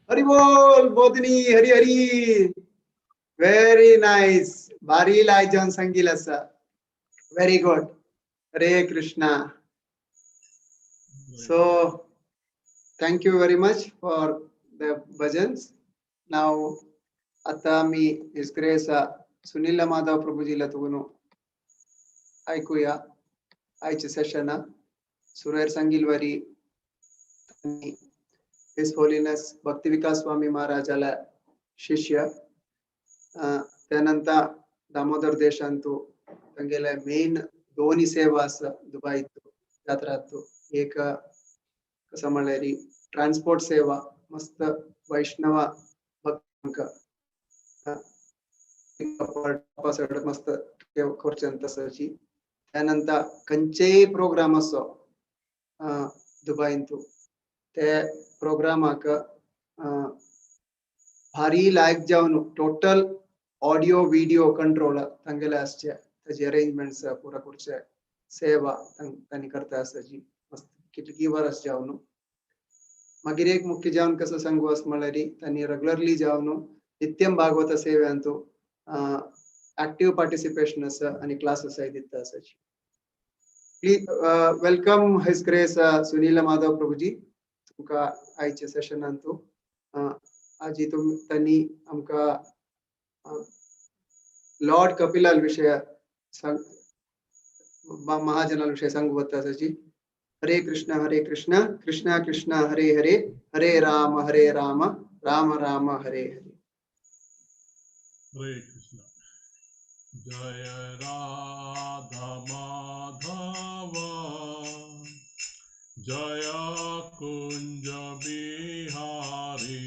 Hari बोल बोधनी Hari Hari. Very nice. भारी लायजन संगील असा. Very good. Hare Krishna. So thank you very much for the bhajans. Now आता मी his grace Sunil Madhav प्रभुजीला तुगुनो ऐकूया आयचे सेशन. सुरेर संगीलवारी his holiness भक्ती विकास स्वामी महाराजाला शिष्य. त्यानंतर दामोदर देशांतु ತಂಗೆಲ ಮೇನ್ ದೋನಿ ಸೇವಾಸ್ ದುಬಾಯಿತ್ತು ಜಾತ್ರಾತ್ತು. ಏಕ ಕಸಮಳೇರಿ ಟ್ರಾನ್ಸ್ಪೋರ್ಟ್ ಸೇವಾ ಮಸ್ತ್ ವೈಷ್ಣವ ಭಕ್ತ मस्त खर्चंत सची. त्यानंतर खंयचेय प्रोग्राम असो दुबायंतु ते प्रोग्रामाक भारी लायक जावन टोटल ऑडियो व्हिडिओ कंट्रोल तांगेले आसचे, ताजे अरेंजमेंट्स पुरा करचे सेवा तांणी करता आसची मस्त कितकी वर्स जावन. मागीर एक मुख्य जावन कसो सांगू आसा म्हळ्यार तांणी रेगुलरली जावन नित्यम भागवत सेव्यांतु ऍक्टिव्ह पार्टिसिपेशन आसा आणि क्लासेस दिता आसाची. Please welcome his grace Sunil Madhav Prabhuji. तुमकां आयच्या सेशनांतू. आजी तांणी आमकां लॉर्ड कपिलाल विशय सांग, महाजनाल विशय सांगू वता आसा. हरे कृष्ण हरे कृष्ण कृष्ण कृष्ण हरे हरे, हरे राम हरे राम राम राम हरे हरे. हरे कृष्ण. जय राधा माधव, जय कुंज बिहारी,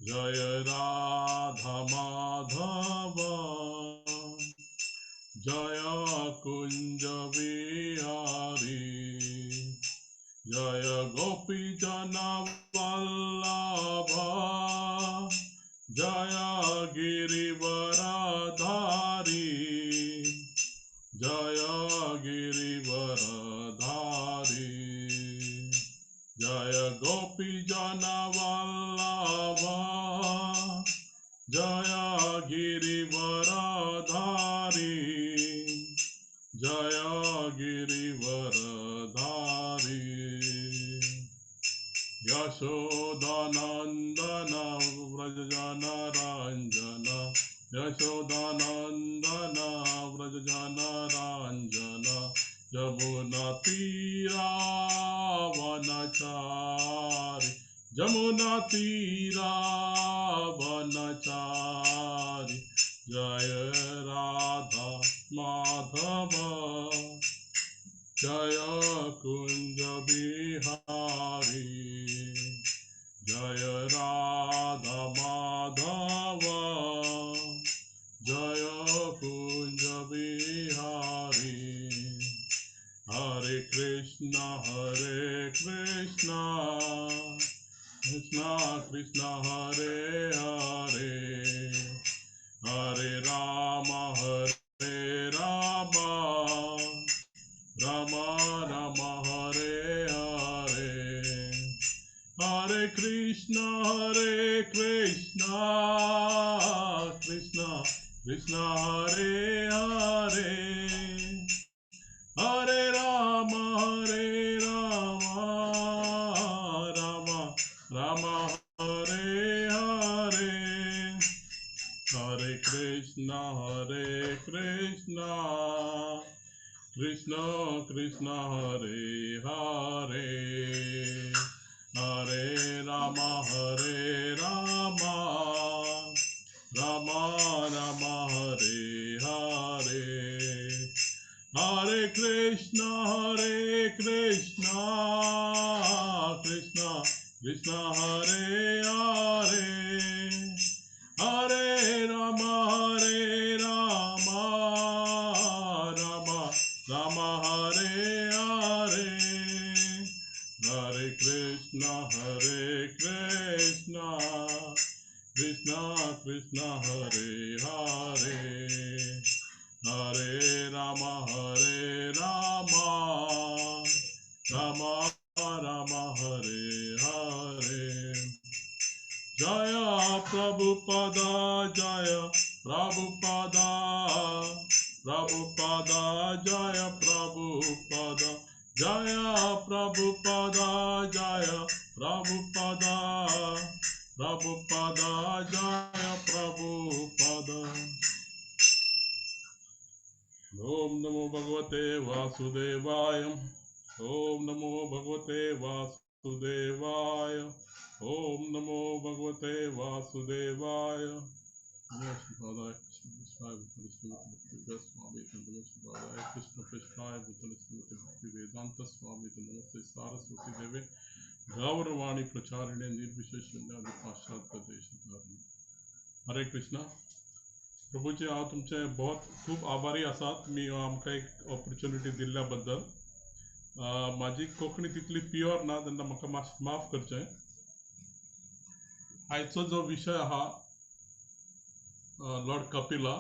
जय राधा माधव, जय कुंज बिहारी, जय गोपी जन वल्लभ, जय गिरिवरधारी, जय गिरिवरधारी, जय गोपी जन वल्लभ, जय गिरिवरधारी, जय गिरिवरधारी. यशोदानंदन व्रज जन रंजन, यशोदानंदन व्रज जन रंजन, जमुना तीरा वनचारी, जमुना तीरा वनचारी, जय राधा माधव, जय कुंज बिहारी, जय राधा माधव, जय कुंज बिहारी. हरे कृष्ण हरे कृष्ण कृष्ण कृष्ण हरे हरे, हरे राम हरे राम राम राम हरे हरे, हरे कृष्ण कृष्ण कृष्ण हरे हरे, हरे राम राम राम हरे हरे, हरे कृष्ण कृष्ण कृष्ण हरे हरे, हरे राम राम राम हरे हरे, हरे कृष्ण कृष्ण कृष्ण हरे हरे, हरे राम राम राम हरे हरे, हरे कृष्ण कृष्ण कृष्ण हरे हरे, हरे राम राम राम हरे हरे. जय प्रभुपदा, जय प्रभुपदा, प्रभुपदा जय प्रभुपदा, जय प्रभुपदा, जय प्रभुपदा, प्रभुपदा जय प्रभुपदा. ओम नमो भगवते वासुदेवाय, ओम नमो भगवते वासुदेवाय, ओम नमो भगवते वासुदेवाय. नमो श्रीपादाय कृष्ण कृष्णाय भूतले श्रीमते स्वामी नमो श्रीपादाय कृष्ण कृष्णाय भूतले श्रीमते भक्ति वेदांत स्वामी नमस्ते सारस्वती देवे गौरवाणी प्रचारिणे निर्विशेष शून्यादि पाश्चात्य देश. हरे कृष्णा. प्रभूजी, हांव तुमचे बहुत खूब आभारी आसा तुमी आमकां एक ऑपॉर्च्युनिटी दिल्ल्या बद्दल. म्हाजी कोंकणी तितली प्युअर ना तेन्ना म्हाका मातशें माफ करचें. आयचो जो विशय आहा लॉर्ड कपिला,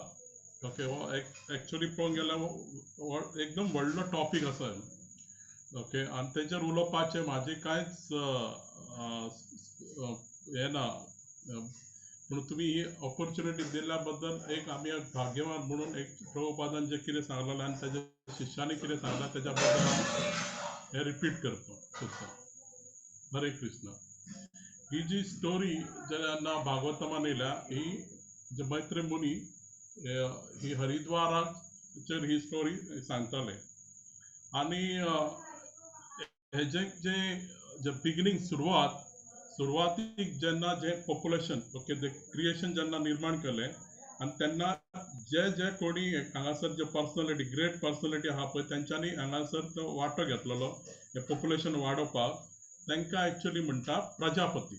ओके, हो एक्चुअली पळोवंक गेल्यार एकदम व्हडलो टॉपीक आसा, ओके, आनी तेजेर उलोवपाचें म्हाजें कांयच हें ना, पूण तुमी ही ऑपॉर्च्युनिटी दिल्ल्या बद्दल एक आमी भाग्यवान म्हणून एक प्रभुपादान जें कितें सांगलेलें आनी ताच्या शिष्यांनी कितें सांगलां तेज्या बद्दल हांव हें रिपीट करपाक सोदतां. हरे कृष्ण. ही जी स्टोरी जेन्ना भागवतमान येयल्या ही जे मैत्री मुनी ही हरिद्वाराचेर ही स्टोरी सांगताले. आनी हेजे जे बिगिनींग सुरवातीक जेन्ना जे पॉप्युलेशन ओके जे क्रिएशन जेन्ना निर्माण केलें आनी तेन्ना जे जे कोणी हांगासर जे पर्सनलिटी ग्रेट पर्सनलिटी आहा पळय तेंच्यांनी हांगासर तो वांटो घेतलेलो हें पॉप्युलेशन वाडोवपाक, तांकां एक्चुअली म्हणटा प्रजापती.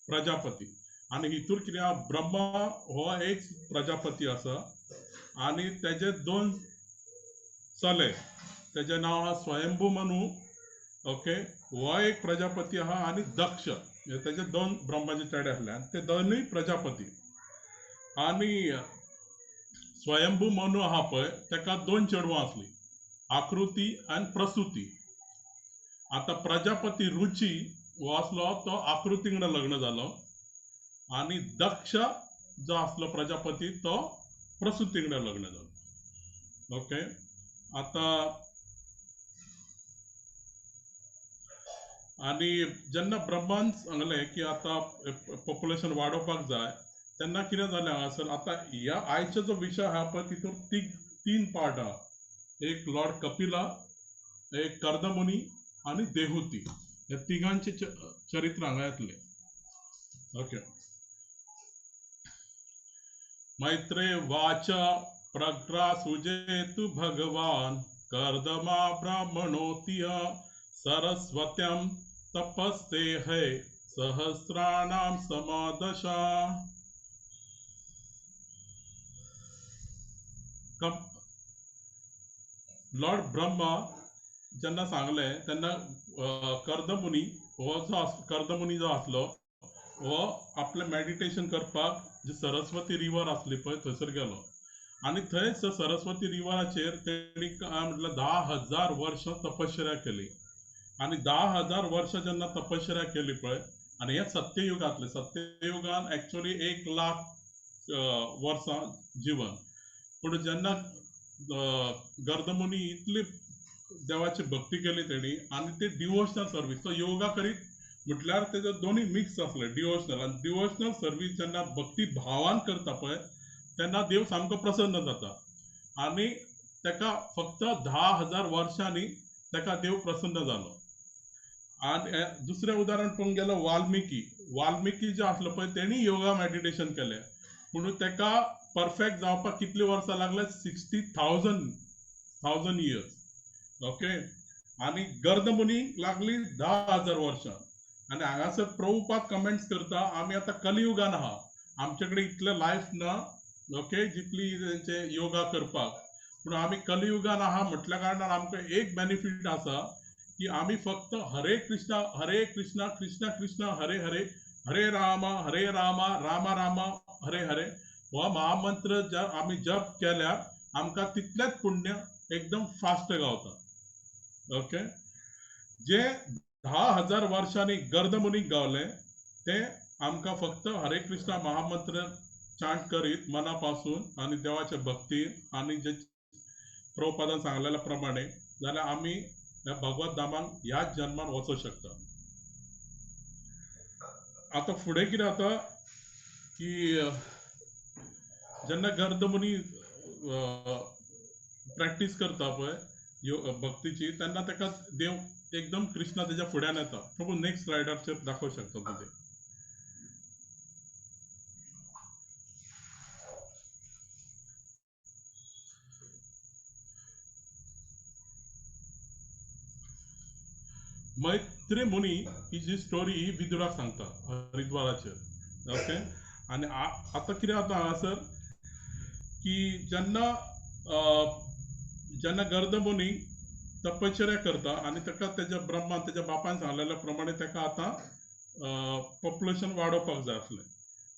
प्रजापती. आनी हितूर कितें आहा, ब्रह्मा हो एक प्रजापती आसा आनी तेजे दोन चले, तेजें नांव आहा स्वयंभू मनु ओके हो एक प्रजापती आहा आनी दक्ष, हे तेजे दोन ब्रह्माचे चेडे आसले आनी ते दोनूय प्रजापती. आनी स्वयंभू मनु आहा पळय तेका दोन चेडवां आसलीं, आकृती आनी प्रसुती. आतां प्रजापती रुची हो आसलो तो आकृती कडेन लग्न जालो आनी दक्ष जो आसलो प्रजापती तो प्रसुती कडेन लग्न जालो. ओके आतां आनी जेन्ना ब्रह्मान सांगलें की आतां पॉप्युलेशन वाडोवपाक जाय तेन्ना कितें जालें हांगासर आतां ह्या आयचो जो विशय आहा पळय तितून तीन पार्ट आहा, एक लॉर्ड कपिला, एक कर्दमुनी आनी देहुती, ह्या तिगांचे चरित्र हांगा येतलें. ओके मैत्रे वाचा प्रग्रासुजेतु भगवान कर्दमा ब्राह्मणोतिय सरस्वत्यं तपस्ते है सहस्राणां समादशा. लॉर्ड ब्रह्मा जेन्ना सांगलें तेन्ना कर्दमुनी हो जो कर्दमुनी जो आसलो हो आपलें मेडिटेशन करपाक जी सरस्वती रिवर आसली पळय थंयसर गेलो आनी थंय सरस्वती रिवराचेर तेणी काय म्हटल्यार 10,000 वर्सां तपश्चर्या केली. आनी 10,000 वर्सां जेन्ना तपश्चर्या केली पळय, आनी हें सत्ययुगांतलें, सत्ययुगान एक्चुअली 1 लाख वर्सां जिवन, पूण जेन्ना गर्दमुनी इतली देवाची भक्ती केली तेणी आनी ते डिवोशनल सर्वीस, तो योगा करीत म्हटल्यार तेजो दोनूय मिक्स आसले, डिवोशनल आनी डिवोशनल सर्वीस जेन्ना भक्ती भावान करता पळय तेन्ना देव सामको प्रसन्न जाता आनी तेका फक्त 10,000 वर्सांनी तेका देव प्रसन्न जालो. आनी दुसरें उदाहरण पळोवंक गेल्यार वाल्मिकी, वाल्मिकी जे आसलो पळय तेणी योगा मेडिटेशन केलें पूण तेका परफेक्ट जावपाक कितलीं वर्सां लागले, 60,000 इयर्स. ओके आनी गर्दमुनी लागली 10,000 वर्सां. आनी हांगासर प्रभुपाद कमेंट्स करता आमी आतां कलियुगान आहा, आमचे कडेन इतलें लायफ ना ओके जितली तेंचे योगा करपाक, पूण आमी कलियुगान आहा म्हटल्या कारणान आमकां एक बेनिफीट आसा की आमी फक्त हरे कृष्णा हरे कृष्णा कृष्णा कृष्णा हरे हरे हरे रामा हरे रामा रामा रामा हरे हरे हो महामंत्र आमी जप केल्यार आमकां तितलेंच पुण्य एकदम फास्ट गावता. ओके जे 10,000 वर्सांनी गर्दमुनीक गावलें तें आमकां फक्त हरे कृष्णा महामंत्र चांट करीत मना पासून आनी देवाच्या भक्तीन आनी जे प्रभुपादान सांगलेल्या प्रमाणे जाल्यार आमी ह्या भगवत धामाक ह्याच जन्मान वचूंक शकता. आतां फुडें कितें जाता की जेन्ना गर्दमुनी प्रॅक्टीस करता पळय भक्तीची तेन्ना ताका देव एकदम कृष्णा तेज्या फुड्यान येता. प्रभू नेक्स्ट स्लायडाचेर दाखोवंक शकता तुजें. मैत्री मुनी ही जी स्टोरी ही विदुराक सांगता हरिद्वाराचेर. ओके आनी आतां कितें जाता हांगासर की जेन्ना जेन्ना गर्दमुनी तपश्चर्या करता आनी ताका तेज्या ब्रह्मान तेज्या बापान सांगलेल्या प्रमाणे ताका आतां पॉप्युलेशन वाडोवपाक जाय आसलें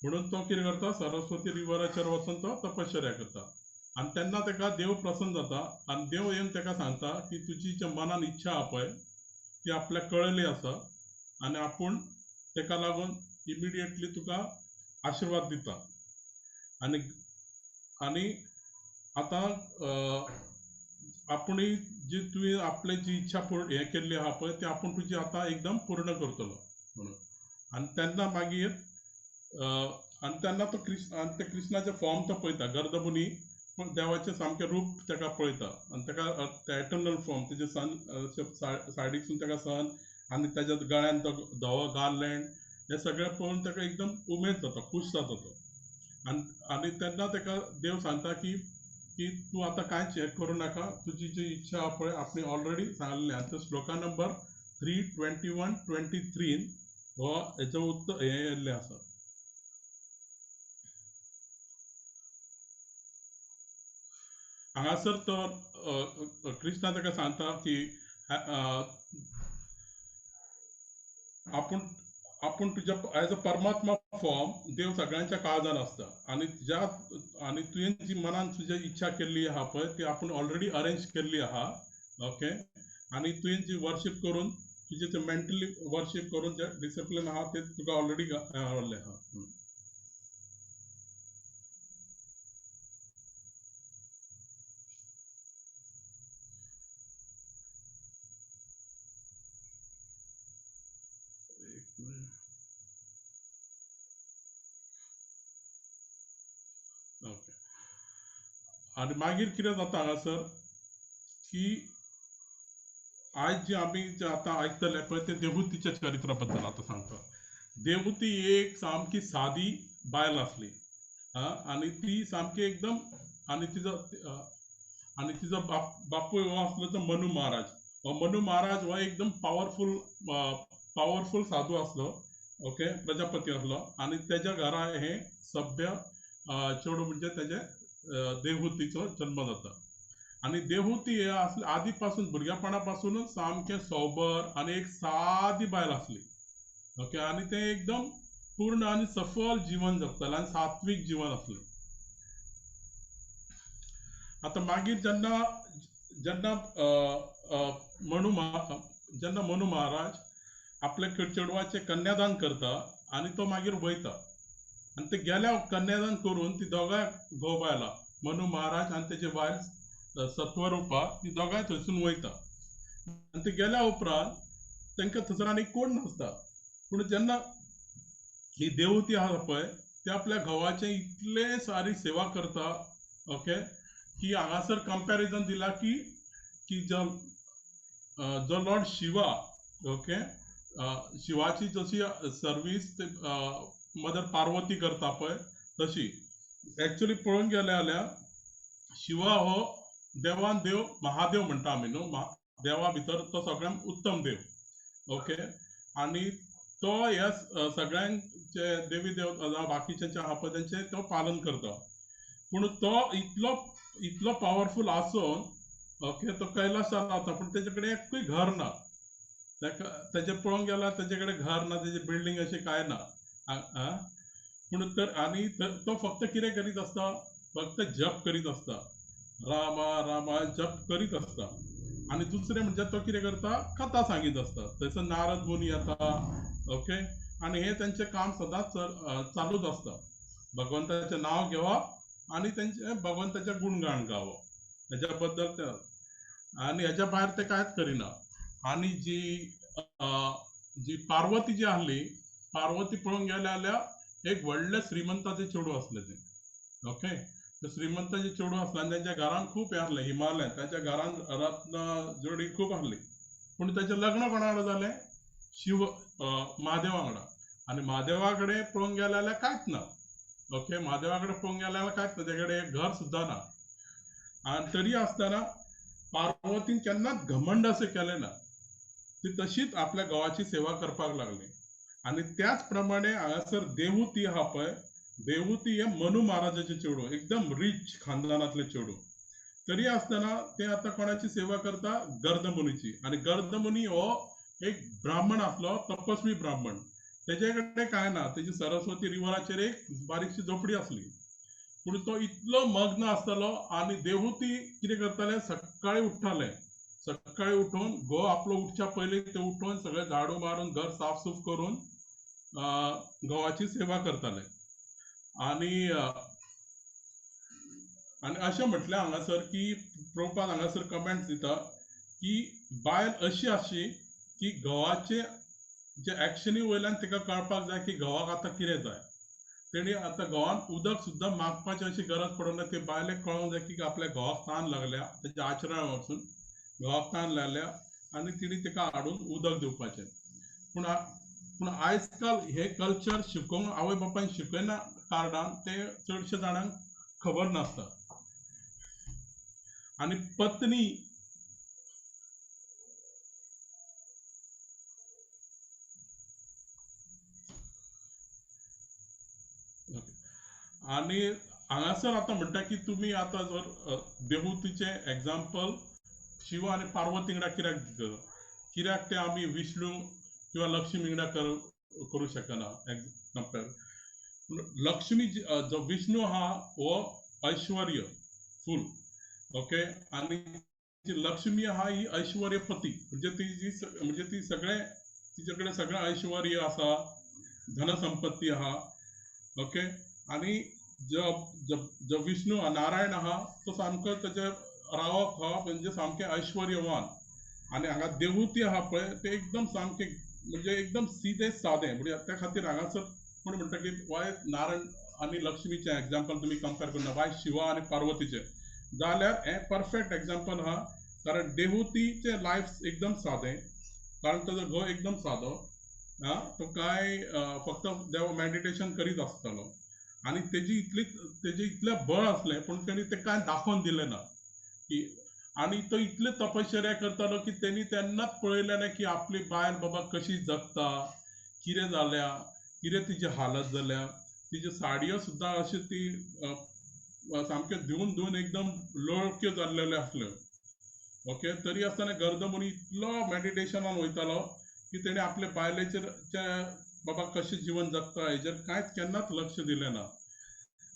म्हणून तो कितें करता, सरस्वती रिवराचेर वचून तो तपश्चर्या करता आनी तेन्ना ताका देव प्रसन्न जाता आनी देव येवन ताका सांगता की तुजी जे मनान इच्छा आहा पळय ती आपल्याक कळ्ळली आसा आनी आपूण ताका लागून इमिडिएटली तुका आशिर्वाद दिता. आनी आनी आतां आपूण जी तुवें आपले जी इच्छा पूर्ण हें केल्ली आहा पळय ती आपूण तुजी आतां एकदम पूर्ण करतलो म्हणून. आनी तेन्ना मागीर आनी तेन्ना तो कृष्ण आनी ते कृष्णाचें फॉर्म तो पळयता, गर्दमुनी देवाचें सामकें रूप ताका पळयता आनी ताका ते एटर्नल फॉर्म तेजे सन सायडीकसून ताका सन आनी ताच्या गळ्यान तो धवो गार्लँड हें सगळें पळोवन ताका एकदम उमेद जाता, खूश जाता तो. आनी आनी तेन्ना ताका देव सांगता की की तूं आतां कांयच हें करूं नाका, तुजी जी इच्छा आहा पळय आपणे ऑलरेडी सांगलेली. आनी तो श्लोका नंबर 3, 21, 23 हो हेचो उत्तर हें येयल्लें आसा. हांगासर तो कृष्णा ताका सांगता की आपूण आपूण तुज्या एज अ परमात्मा फॉर्म देव सगळ्यांच्या काळजान आसता आनी ज्या आनी तुवें जी मनान तुजी इच्छा केल्ली आहा पळय ती आपूण ऑलरेडी अरेंज केल्ली आहा. ओके, आनी तुवें जी वर्शीप करून तुजें ते मेंटली वर्शीप करून जे डिसिप्लीन आहा ते तुका ऑलरेडी गावल्लें आहा. ओके, आनी मागीर कितें जाता हांगासर की आयज जे आमी जे आतां आयकतले पळय ते देवहुतीच्या चरित्रा बद्दल आतां सांगता. देवहुती एक सामकी सादी बायल आसली आनी ती सामकी एकदम आनी तिजो बापूय हो आसलो तो मनु महाराज. हो मनु महाराज हो एकदम पावरफूल पावरफूल साधू आसलो. ओके, प्रजापती आसलो आनी तेज्या घरा हे सभ्य चेडूं म्हणजे तेजे देवहुतीचो जल्म जाता. आनी देवहुती हे आसले आदी पासून भुरगेपणा पासूनच सामकें सोबर आनी एक सादी बायल आसली. ओके, आनी तें एकदम पूर्ण आनी सफल जीवन जगतालें आनी सात्वीक जीवन आसलें. आतां मागीर जेन्ना जेन्ना जेन्ना मनु महाराज आपल्या चेडवाचें कन्यादान करता आनी तो मागीर वयता आनी ते गेल्या कन्यादान करून ती दोगांय घोव बायलां मनु महाराज आनी तेजे बायल सत्वरुपा ती दोगांय थंयसून वयता आनी ते गेल्या उपरांत तांकां थंयसर आनी कोण नासता. पूण जेन्ना ही देवती आसा पळय ती आपल्या घोवाचें इतले सारी सेवा करता. ओके, की हांगासर कंपॅरिजन दिला की की जो जो लॉर्ड शिवा, ओके, शिवाची जशी सर्वीस मदर पार्वती करता पळय तशी एक्चुअली पळोवंक गेले जाल्यार शिवा हो देवान देव महादेव म्हणटा आमी न्हू, देवा भितर तो सगळ्यांत उत्तम देव. ओके, आनी तो ह्या सगळ्यांक जे देवी देव बाकीचे आहा पळय तेंचें तो पालन करता. पूण तो इतलो इतलो पावरफूल आसून ओके तो कैलासाक रावता पूण तेजे कडेन एकूय घर ना. ताका तेजें पळोवंक गेल्यार तेजे कडेन घर ना, तेजी बिल्डींग अशी कांय ना. पूण तर आनी तो फक्त कितें करीत आसता, फक्त जप करीत आसता, रामा रामा जप करीत आसता. आनी दुसरें म्हणजे तो कितें करता, कथा सांगीत आसता. थंयसर नारद मुनी येता. ओके, आनी हें तेंचें काम सदांच चालूच आसता. भगवंताचें नांव घेवप आनी तेंचें भगवंताचें गुणगान गावप हेज्या बद्दल ते आनी हेज्या भायर ते कांयच करिना. आनी जी जी पार्वती जी आहली, पार्वती पळोवंक गेले जाल्यार एक व्हडलें श्रीमंताचें चेडूं आसलें तें. ओके, ते श्रीमंताचें चेडूं आसलें आनी तेंच्या घरान खूब हें आसलें, हिमालय तांच्या घरान रत्न जोडी खूब आहली. पूण तेचें लग्न कोणा वांगडा जालें, शिव म्हादेवा वांगडा. आनी म्हादेवा कडेन पळोवंक गेले जाल्यार कांयच ना. ओके, म्हादेवा कडेन पळोवंक गेले जाल्यार कांयच ना, तेजे कडेन एक घर सुद्दां ना. आनी तरी आसतना पार्वतीन केन्नाच घमंड अशें केलें ना, ती तशीच आपल्या घोवाची सेवा करपाक लागली. आनी त्याच प्रमाणे हांगासर देवहुती आहा पळय, देवहुती हे मनु महाराजाचें चेडूं, एकदम रीच खानदानांतलें चेडूं. तरी आसतना ते आतां कोणाची सेवा करता, गर्दमुनीची. आनी गर्दमुनी हो एक ब्राह्मण आसलो, तपस्वी ब्राह्मण. तेजे कडेन कांय ना, तेजी सरस्वती रिवराचेर एक बारीकशी झोपडी आसली. पूण तो इतलो मग्न आसतालो. आनी देवहुती कितें करताले, सकाळी उठ्ठाले, सकाळी उठून घोव आपलो उठच्या पयलीं ते उठून सगळें झाडू मारून घर साफसूफ करून घोवाची सेवा करताले. आनी आनी अशें म्हटलें हांगासर की प्रभुपाद हांगासर कमेंट्स दिता की बायल अशी आसची की घोवाचे जे एक्शनी वयल्यान तिका कळपाक जाय की घोवाक आतां कितें जाय. तेणी आतां घोवान उदक सुद्दां मागपाची अशी गरज पडूंक ना. ते बायलेक कळोंक जाय की आपल्या घोवाक तान लागल्या, तेच्या आचरण वचून घोवाक तान लागल्या आनी तिणी तिका हाडून उदक दिवपाचें. पूण पूण आयज काल हे कल्चर शिकोवंक आवय बापायन शिकयना कारणान ते चडशे जाणांक खबर नासता. आनी पत्नी आनी हांगासर आतां म्हणटा की तुमी आतां जर देवूतीचें एग्जाम्पल शिव आनी पार्वती वांगडा कित्याक दिता, कित्याक ते आमी विष्णू किंवा लक्ष्मी वांगडा करूं शकना कंपेर. लक्ष्मी जो विष्णू आहा हो ऐश्वर्य फूल, ओके, आनी लक्ष्मी आहा ही ऐश्वर्यपती, म्हणजे ती जी म्हणजे ती सगळें तिचे कडेन सगळें ऐश्वर्य आसा, धनसंपत्ती आहा, ओके. आनी जो विष्णू नारायण आहा तो सामको तेजे रावप आहा म्हणजे सामकें ऐश्वर्यवान. आनी हांगा देवूती आहा पळय ते एकदम सामकें म्हणजे एकदम सिधे सादे. म्हणजे त्या खातीर हांगासर कोण म्हणटा की वाय नारायण आनी लक्ष्मीचें एग्जाम्पल तुमी कंपेर करना, वाय शिवा आनी पार्वतीचें, जाल्यार हें परफेक्ट एग्जाम्पल आहा. कारण देवूतीचें लायफ एकदम सादें, कारण ताजो घोव एकदम सादो, आं, तो कांय फक्त देव मेडिटेशन करीत आसतालो आनी तेजी इतली तेजें इतलें बळ आसलें पूण तेणी तें कांय दाखोवन दिलें ना की. आनी तो इतले तपश्चर्या करतालो की तेणी तेन्नाच पळयलें ना की आपली बायल बाबा कशी जगता, कितें जाल्या, कितें तिजी हालत जाल्या. तिज्यो साडयो सुद्दां अश्यो ती सामक्यो धुवन धुवन एकदम लोळक्यो जाल्लेल्यो आसल्यो, ओके. तरी आसतना गर्दमुनी इतलो मेडिटेशनान वयतालो की तेणें आपले बायलेचेर बाबा कशें जिवन जगता हेजेर कांयच केन्नाच लक्ष दिलें ना.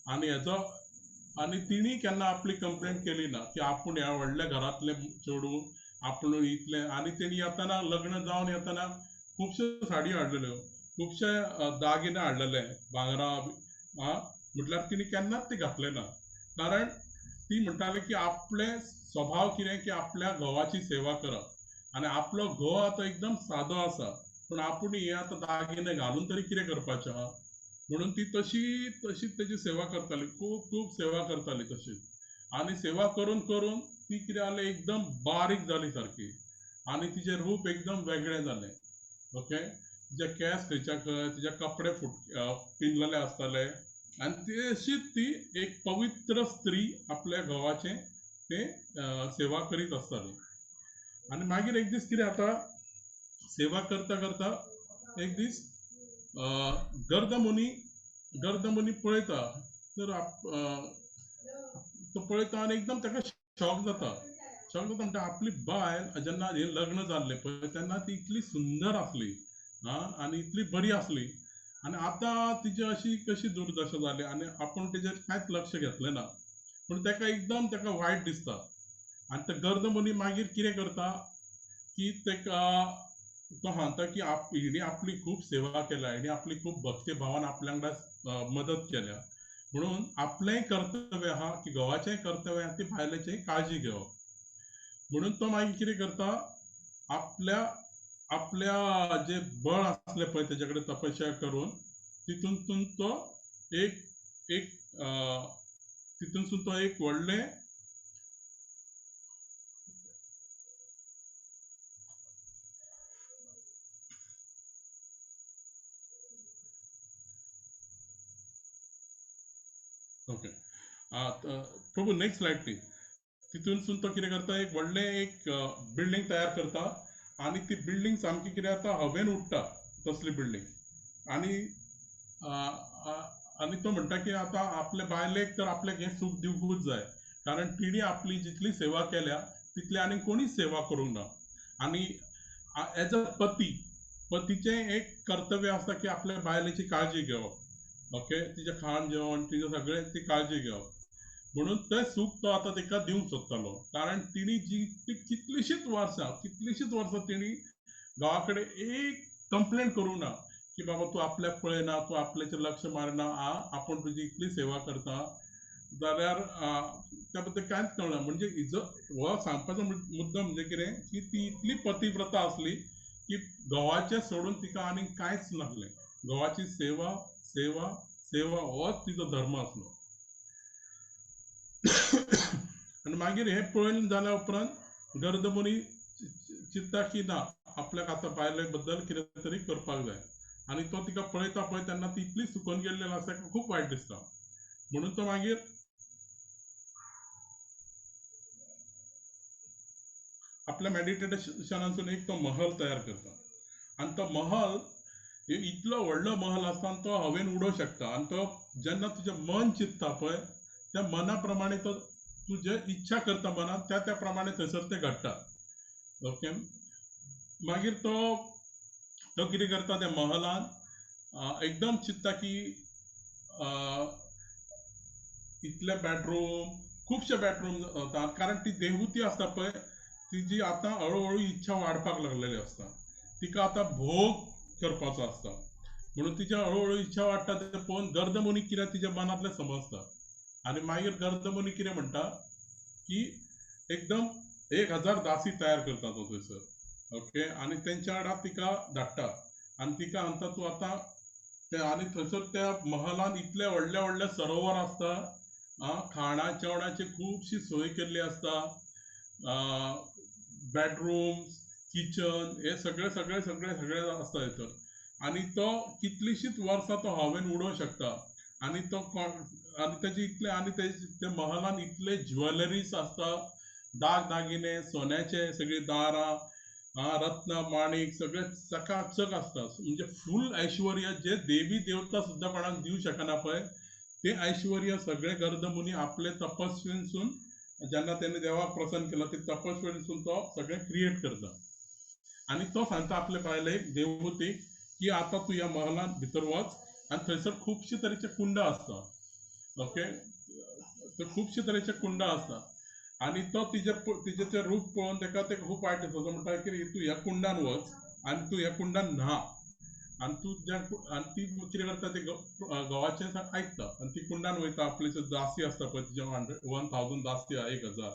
आनी हेजो आनी तिणी केन्ना आपली कंप्लेंट केली ना की आपूण ह्या व्हडल्या घरांतलें चेडूं, आपूण इतलें. आनी तेणी येतना लग्न जावन येतना खुबश्यो साडयो हाडलेल्यो, खुबशे दागिने हाडलेले, भांगरां, आं, म्हटल्यार तिणी केन्नाच ती घातले ना. कारण ती म्हणटाली की आपले स्वभाव कितें की आपल्या घोवाची सेवा करप आनी आपलो घोव आतां एकदम सादो आसा पूण आपूण हे आतां दागिने घालून तरी कितें करपाचें आहा, म्हणून ती तशी तशी तेजी सेवा करताली, खूब खूब सेवा करताली तशी. आनी सेवा करून करून ती कितें जालें एकदम बारीक जाली सारकी आनी तिचें रूप एकदम वेगळें जालें, ओके. तिचे केंस खंयच्या खंय, तिचे कपडे फुट पिंजलेले आसताले आनी तशीच ती एक पवित्र स्त्री आपल्या घोवाचें ते सेवा करीत आसताली. आनी मागीर एक दीस कितें जाता, सेवा करता करता एक दीस गर्दमुनी पळयता तर तो पळयता आनी एकदम ताका शॉक जाता. शॉक जाता म्हणटा आपली बायल जेन्ना हें लग्न जाल्लें पळय तेन्ना ती इतली सुंदर आसली, आं, आनी इतली बरी आसली आनी आतां तिजी अशी कशी दुर्दशा जाली आनी आपूण तेजेर कांयच लक्ष घेतलें ना. पूण ताका एकदम ताका वायट दिसता. आनी ते गर्दमुनी मागीर कितें करता की ताका तो सांगता की हिणी आपली खूब सेवा केल्या, हिणी आपली खूब भक्तिभावान आपल्या वांगडा मदत केल्या, म्हणून आपलेंय कर्तव्य आहा की घोवाचेंय कर्तव्य आहा ती बायलेचेंय काळजी घेवप. म्हणून तो मागीर कितें करता, आपल्या आपल्या जे बळ आसलें पळय तेजे कडेन तपश्चर्या करून तितूंतसून तो एक एक तितूंतसून तो एक व्हडलें okay Prabhu next slide please. तितूनसून तो कितें करता, एक व्हडलें एक बिल्डींग तयार करता आनी ती बिल्डींग सामकी कितें जाता हवेन उडटा तसली बिल्डींग. आनी आनी तो म्हणटा की आतां आपले बायलेक तर आपल्याक हें सूख दिवंकूच जाय, कारण तिणी आपली जितली सेवा केल्या तितली आनी कोणीच सेवा करूंक ना. आनी एज अ पती, पतीचें एक कर्तव्य आसता की आपल्या बायलेची काळजी घेवप, ओके, तिचें खाण जेवण तिचें सगळें ती काळजी घेवप. म्हणून तें सूख तो आतां ताका दिवंक सोदतालो, कारण तिणी जी ती कितलीशींच वर्सां तिणी घोवा कडेन एक कंप्लेन करूंक ना की बाबा तूं आपल्याक पळयना, तूं आपल्याचेर लक्ष मारना, आं, आपूण तुजी इतली सेवा करता, जाल्यार त्या बद्दल कांयच कळना. म्हणजे हिजो हो सांगपाचो मुद्दो म्हणजे कितें की ती इतली पतिव्रता आसली की घोवाचें सोडून तिका आनीक कांयच नासलें. घोवाची सेवा सेवा सेवा होच तिचो धर्म आसलो. आनी मागीर हें पळोवन जाल्या उपरांत गर्दमुनी चिंता की ना आपल्याक आतां बायले बद्दल कितें तरी करपाक जाय. आनी तो तिका पळयता पळय तेन्ना ती इतली सुकून गेल्ली आसता खूब वायट दिसता. म्हणून तो मागीर आपल्या मेडिटेशनासून एक तो महल तयार करता. आनी तो महल इतलो व्हडलो महल आसता आनी तो हवेन उडोवंक शकता. आनी तो जेन्ना तुजें मन चिंतता पळय त्या मना प्रमाणे तो तुजे इच्छा करता मनात त्या त्या प्रमाणे थंयसर तें घडटा. ओके, मागीर तो तो कितें करता त्या महलान एकदम चिंतता की इतले बेडरूम, खुबशे बेडरूम जाता, कारण ती देवती आसता पळय तिजी आतां हळू हळू इच्छा वाडपाक लागलेली आसता. तिका आतां भोग करपाचो आसता म्हणून तिच्या हळूहळू इच्छा वाडटा. तें पळोवन गर्दमुनी कितें तिच्या मनांतलें समजता. आनी मागीर गर्दमुनी कितें म्हणटा की एकदम 1000 दासी तयार करता तो थंयसर. ओके, आनी तेंच्या वांगडा तिका धाडटा आनी तिका म्हणटा तूं आतां ते. आनी थंयसर त्या महलान इतले व्हडले व्हडले सरोवर आसता, खाणा जेवणाची खुबशी सोय केल्ली आसता, बेडरूम्स, किचन हे सगळे सगळे सगळे सगळे आसता थंयसर. आनी तो कितलीशीच वर्सां तो हवेन उडोवंक शकता. आनी तो आनी तेजे इतले आनी ते महलान इतले ज्वेलरीज आसता, दाग दागिने, सोन्याचे सगळीं दारां, रत्न माणिक सगळे चकाचक आसता. म्हणजे फूल ऐश्वर्य जे देवी देवता सुद्दां कोणाक दिवंक शकना पळय ते ऐश्वर्य सगळे गर्दमुनी आपले तपस्वीनसून जेन्ना तेणे देवाक प्रसन्न केलो ते तपस्वीनसून तो सगळें क्रिएट करता. आनी तो सांगता आपले बायलेक देवतीक की आतां तूं ह्या महलांत भितर वच आनी थंयसर खुबशे तरेचे कुंड आसता. ओके, खुबशे तरेचे कुंड आसता. आनी तो तिजे तिजें तें रूप पळोवन ताका तें खूब वायट दिसता. तो म्हणटा की तूं ह्या कुंडान वच आनी तूं ह्या कुंडान न्हा. आनी तूं ज्या आनी ती कितें करता ते घोवाचें आयकता आनी ती कुंडान वयता. आपली दासी आसता पळय तिजे 1000 दासी, 1000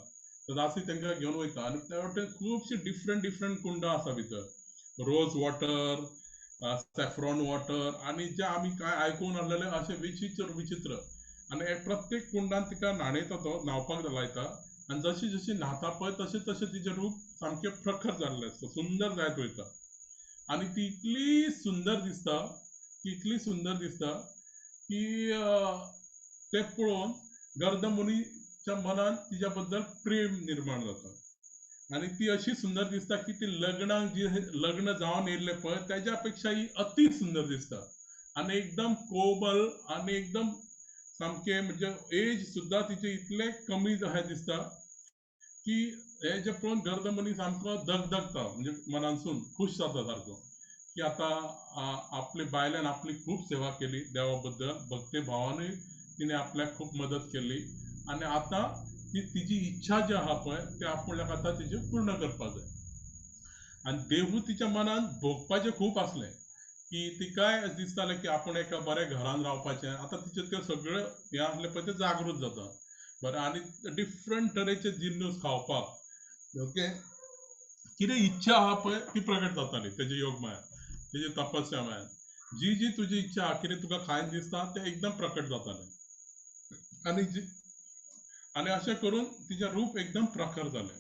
तर दासी तांकां घेवन वयता. आनी त्या वटेन खुबशीं डिफरंट डिफरंट कुंडां आसा भितर, रोज वॉटर, सॅफ्रॉन वॉटर आनी जे आमी कांय आयकूंक नासलेले अशे विचित्र विचित्र. आनी प्रत्येक कुंडान तिका न्हाणयता, तो न्हांवपाक लायता. आनी जशी जशी न्हाता पळय तशें तशें तिजें रूप सामकें प्रखर जाल्लें आसता, सुंदर जायत वयता. आनी ती इतली सुंदर दिसता, ती इतली सुंदर दिसता की तें पळोवन गर्दमुनीच्या मनान तिच्या बद्दल प्रेम निर्माण जाता. आनी ती अशी सुंदर दिसता की ती लग्नाक जी लग्न जावन येयल्लें पळय तेज्या पेक्षा ही अती सुंदर दिसता. आनी एकदम कोमल आनी एकदम सामकें म्हणजे एज सुद्दां तिचे इतले कमी अशें दिसता की हे जे पळोवन गर्दमुनी सामको दगदगता, म्हणजे मनानसून खूश जाता सारको की आतां आपले बायल्यान आपली खूब सेवा केली देवा बद्दल, भक्ती भावानूय तिणें आपल्याक खूब मदत केली आनी आतां ती तिजी इच्छा जी आहा पळय ती आपल्याक आतां तिजी पूर्ण करपाक जाय. आनी देवूय तिच्या मनान भोगपाचें खूब आसलें की तिकाय दिसतालें की आपूण एका बऱ्या घरान रावपाचें. आतां तिचें तें सगळें हें आसलें पळय तें जागृत जाता बरें. आनी डिफरंट तरेचे जिन्नस खावपाक, ओके, कितें इच्छा आहा पळय ती प्रगट जाताली तेजे योग माया, तेजे तपस्या माया. जी जी तुजी इच्छा आहा कितें तुका खायन दिसता तें एकदम प्रकट जातालें. आनी जी आनी अशें करून तिचें रूप एकदम प्रखर जालें.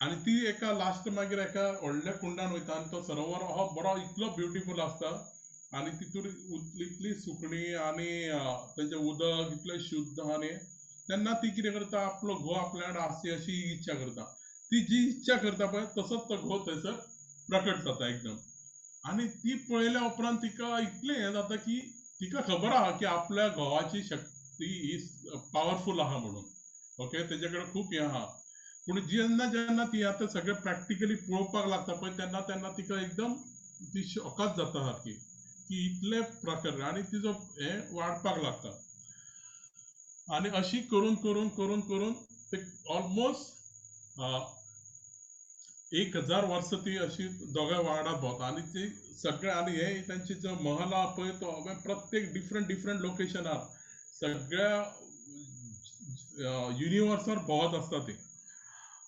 आनी ती एका लास्ट मागीर एका व्हडल्या कुंडान वयता आनी तो सरोवर हो बरो इतलो ब्युटिफूल आसता आनी तितूर इतली सुकणीं आनी तेजें उदक इतलें शुद्ध. आनी तेन्ना ती कितें करता, आपलो घोव आपल्या वांगडा आसची अशी इच्छा करता. ती जी इच्छा करता पळय तसोच तो घोव थंयसर प्रकट जाता एकदम. आनी ती पळयल्या उपरांत तिका इतलें हें जाता की तिका खबर आहा की आपल्या घोवाची शक्ती ही पावरफूल आहा म्हणून. ओके, तेजे कडेन खूब हें आहा. पूण जेन्ना जेन्ना ती आतां सगळें प्रॅक्टिकली पळोवपाक लागता पळय तेन्ना तेन्ना तिका एकदम ती शॉकात जाता सारकी की इतले प्रकार आनी तिजो हें वाडपाक लागता. आनी अशी करून करून करून करून ते ऑलमोस्ट 1000 वर्सां ती अशी दोगांय वांगडा भोंवता. आनी ती सगळे आनी हे तांचे जो महल आहा पळय तो प्रत्येक डिफरंट डिफरंट लोकेशनार सगळ्या युनिवर्सार भोंवत आसता ती.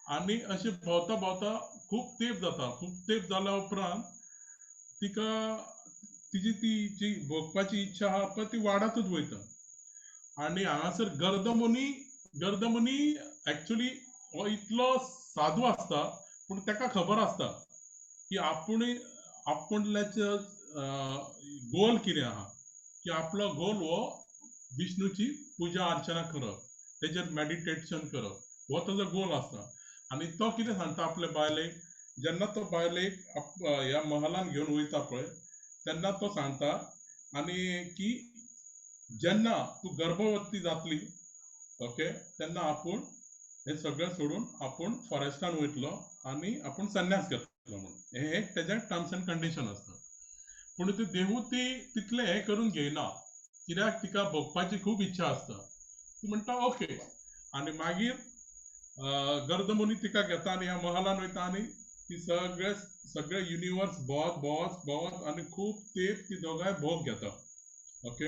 आनी अशें भोंवता भोंवता खूब तेंप जाता. खूब तेंप जाल्या उपरांत तिका तिजी ती जी भोगपाची इच्छा आहा पळय ती वाडतूच वयता. आनी हांगासर गर्दमुनी एक्चुली हो इतलो साधू आसता, पूण ताका खबर आसता की आपूण आपल्याचो गोल कितें आहा, की आपलो गोल हो विष्णूची पुजा अर्चना करप, तेजेर मेडिटेशन करप, हो ताजो गोल आसता. आनी तो कितें सांगता आपले बायलेक, जेन्ना तो बायलेक ह्या महलान घेवन वयता पळय तेन्ना तो सांगता आनी की जेन्ना तूं गर्भवती जातली, ओके, तेन्ना आपूण हें सगळें सोडून आपूण फॉरेस्टान वयतलो आनी आपूण संन्यास घेतलो म्हणून. हें एक तेजें टर्म्स एंड कंडिशन आसता. पूण ती देवूती तितलें हें करून घेयना, कित्याक तिका भोगपाची खूब इच्छा आसता. ती म्हणटा ओके. आनी मागीर गर्दमुनी तिका घेता आनी ह्या महलान वयता आनी ती सगळे सगळे युनिवर्स भोंवत भोंवत भोंवत आनी खूब तेंप ती दोगांय भोग घेता. ओके.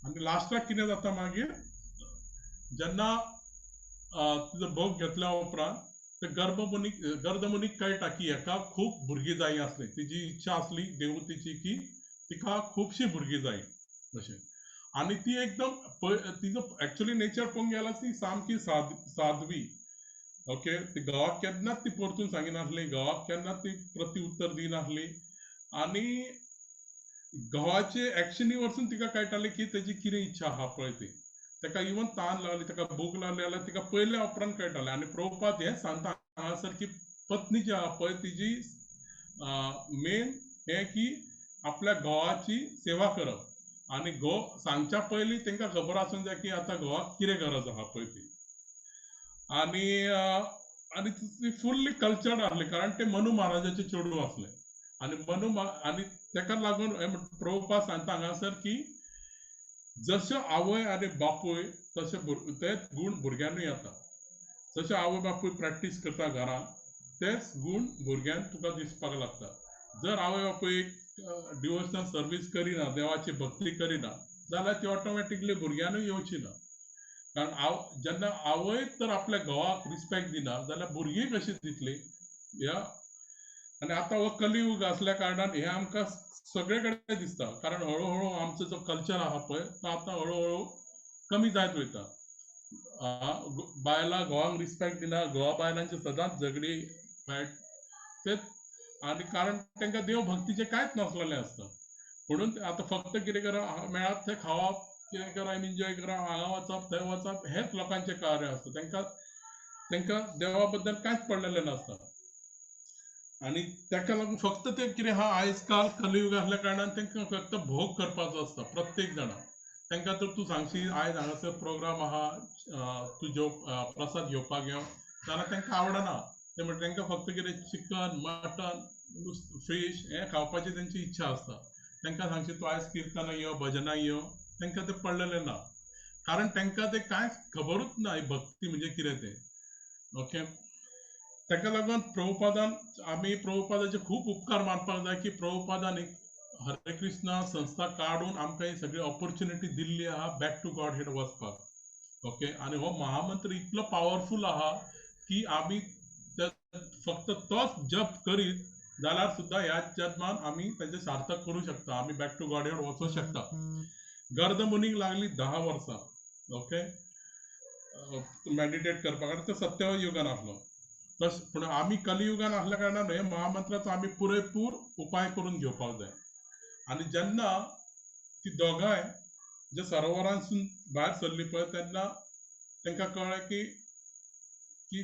आनी लास्टाक कितें जाता मागीर, जेन्ना तिजो भोग घेतल्या उपरांत ते गर्दमुनीक कळटा की हेका खूब भुरगीं जाय आसली, तिजी इच्छा आसली देवतीची की तिका खुबशीं भुरगीं जाय अशें. आनी ती एकदम तिजो एक्चुली नेचर पळोवंक गेल्यार ती सामकी साध्वी. ओके. ती घोवाक केन्नाच ती परतून सांगिनासली, घोवाक केन्नाच ती प्रति उत्तर दिनासली. आनी घोवाचे एक्शनी वरसून तिका कळटालें की तेजी कितें इच्छा आहा पळय ती. ताका इवन तान लागली, ताका भूक लागली जाल्यार तिका पयल्या उपरांत कळटालें. आनी प्रभुपाद हें सांगता हांगासर की पत्नी जी आहा पळय तिजी मेन हें की आपल्या घोवाची सेवा करप. आनी घोव सांगच्या पयलीं तांकां खबर आसूंक जाय की आतां घोवाक कितें गरज आहा पळय ती. आनी आनी ती फुल्ली कल्चर्ड आसली, कारण ते मनु महाराजाचे चेडूं आसले. आनी आनी ताका लागून प्रभुपाद सांगता हांगासर की जशें आवय आनी बापूय तशें तेच गूण भुरग्यांनूय येता. जशें आवय बापूय प्रॅक्टीस करता घरांत तेच गूण भुरग्यांक तुका दिसपाक लागता. जर आवय बापूय डिवोशनल सर्वीस करिना, देवाची भक्ती करिना जाल्यार ती ऑटोमॅटिकली भुरग्यांनूय येवची ना. कारण जेन्ना आवय तर आपल्या घोवाक रिस्पेक्ट दिना जाल्यार भुरगीं कशी दितली ह्या. आनी आतां हो कलियुग आसल्या कारणान हें आमकां सगळे कडेन दिसता, कारण हळुहळू आमचो जो कल्चर आहा पळय तो आतां हळुहळू कमी जायत वयता. बायलां घोवांक रिस्पेक्ट दिना, घोवा बायलांची सदांच झगडी फायट ते. आनी कारण तांकां देव भक्तीचें कांयच नासलेलें आसता. म्हणून आतां फक्त कितें करप, मेळत थंय खावप, कितें करप, एन्जॉय करप, हांगा वचप थंय वचप, हेंच लोकांचें कार्य आसता. तांकां तांकां देवा बद्दल कांयच पडलेलें नासता. आनी ताका लागून फक्त ते कितें आहा आयज काल कलियुग आसल्या कारणान तांकां फक्त भोग करपाचो आसता प्रत्येक जाणाक. तांकां तर तूं सांगशी आयज हांगासर प्रोग्राम आहा, तूं जेव प्रसाद घेवपाक यो, जाल्यार तांकां आवडना. ते म्हणटा तांकां फक्त कितें चिकन मटन फीश हें खावपाची तेंची इच्छा आसता. तांकां सांगशी तूं आयज किर्तनाक यो, भजनाक यो, तांकां तें पडलेलें ना, कारण तांकां तें कांयच खबरूच ना ही भक्ती म्हणजे कितें तें. ओके. ताका लागून प्रभुपादान आमी प्रभुपादाचे खूब उपकार मानपाक जाय की प्रभुपादान एक हरे कृष्णा संस्था काडून आमकां ही सगळी ऑपॉर्च्युनिटी दिल्ली आहा बॅक टू गॉड हेड वचपाक. ओके. आनी हो महामंत्र इतलो पावरफूल आहा की आमी फक्त तोच जप करीत जाल्यार सुद्दां ह्या जन्मान आमी तेजें सार्थक करूं शकता, आमी बॅक टू गॉड हेड वचूंक शकता. गर्दमुनीक लागली 10 वर्सां ओके मेडिटेट करपाक, आनी तो सत्ययुगान आसलो. तशें पूण आमी कलियुगान आसल्या कारणान हे महामंत्राचो आमी पुरेपूर उपाय करून घेवपाक जाय. आनी जेन्ना ती दोगांय जे सरोवरांसून भायर सरली पळय तेन्ना तांकां कळ्ळें की की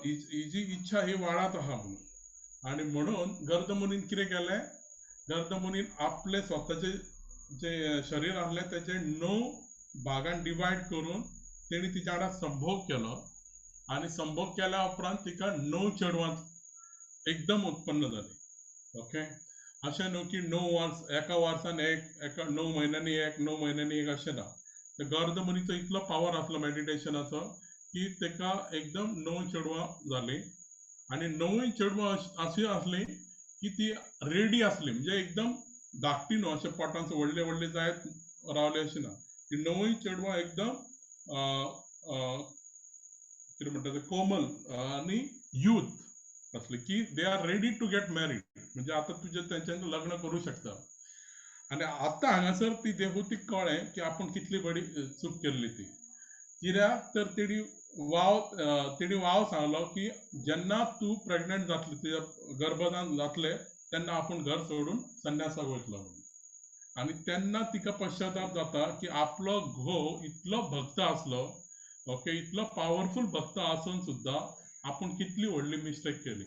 ही जी इच्छा ही वाडत आहा म्हणून. आनी म्हणून गर्दमुनीन कितें केलें, गर्दमुनीन आपलें स्वताचें जे शरीर आसलें तेचे 9 भागान डिवायड करून तेणी तिच्या वांगडा संभोग केलो. आनी संभोग केल्या उपरांत तिका 9 चेडवां एकदम उत्पन्न जाली. ओके. अशें न्हू की 9 वर्स एका वर्सान एक, एका 9 म्हयन्यांनी एक, 9 म्हयन्यांनी एक, अशें ना. गर्दमुनीचो इतलो पावर आसलो मेडिटेशनाचो की ताका एकदम 9 चेडवां जालीं. आनी 9 चेडवां अशीं आसलीं की ती रेडी आसली, म्हणजे एकदम धाकटी न्हू अशें पोटांत व्हडले व्हडले जायत रावले अशें ना. ती 9 चेडवां एकदम कितें म्हणटा ते कोमल आनी यूथ आसली की they are ready to get married, म्हणजे आतां तुजें तेंच्यांनी लग्न करूं शकता. आनी आतां हांगासर ती देवहुतीक कळ्ळें की आपूण कितली बरी चूक केल्ली ती. कित्याक तर तेणी वाव सांगलो की जेन्ना तूं प्रेग्नंट जातली, तुज्या गर्भदान जातलें तेन्ना आपूण घर सोडून संन्यासाक वयतलो म्हणून. आनी तेन्ना तिका पश्चाताप जाता की आपलो घोव इतलो भक्त आसलो, ओके, इतलो पावरफूल भक्त आसून सुद्दां आपूण कितली व्हडली मिस्टेक केली.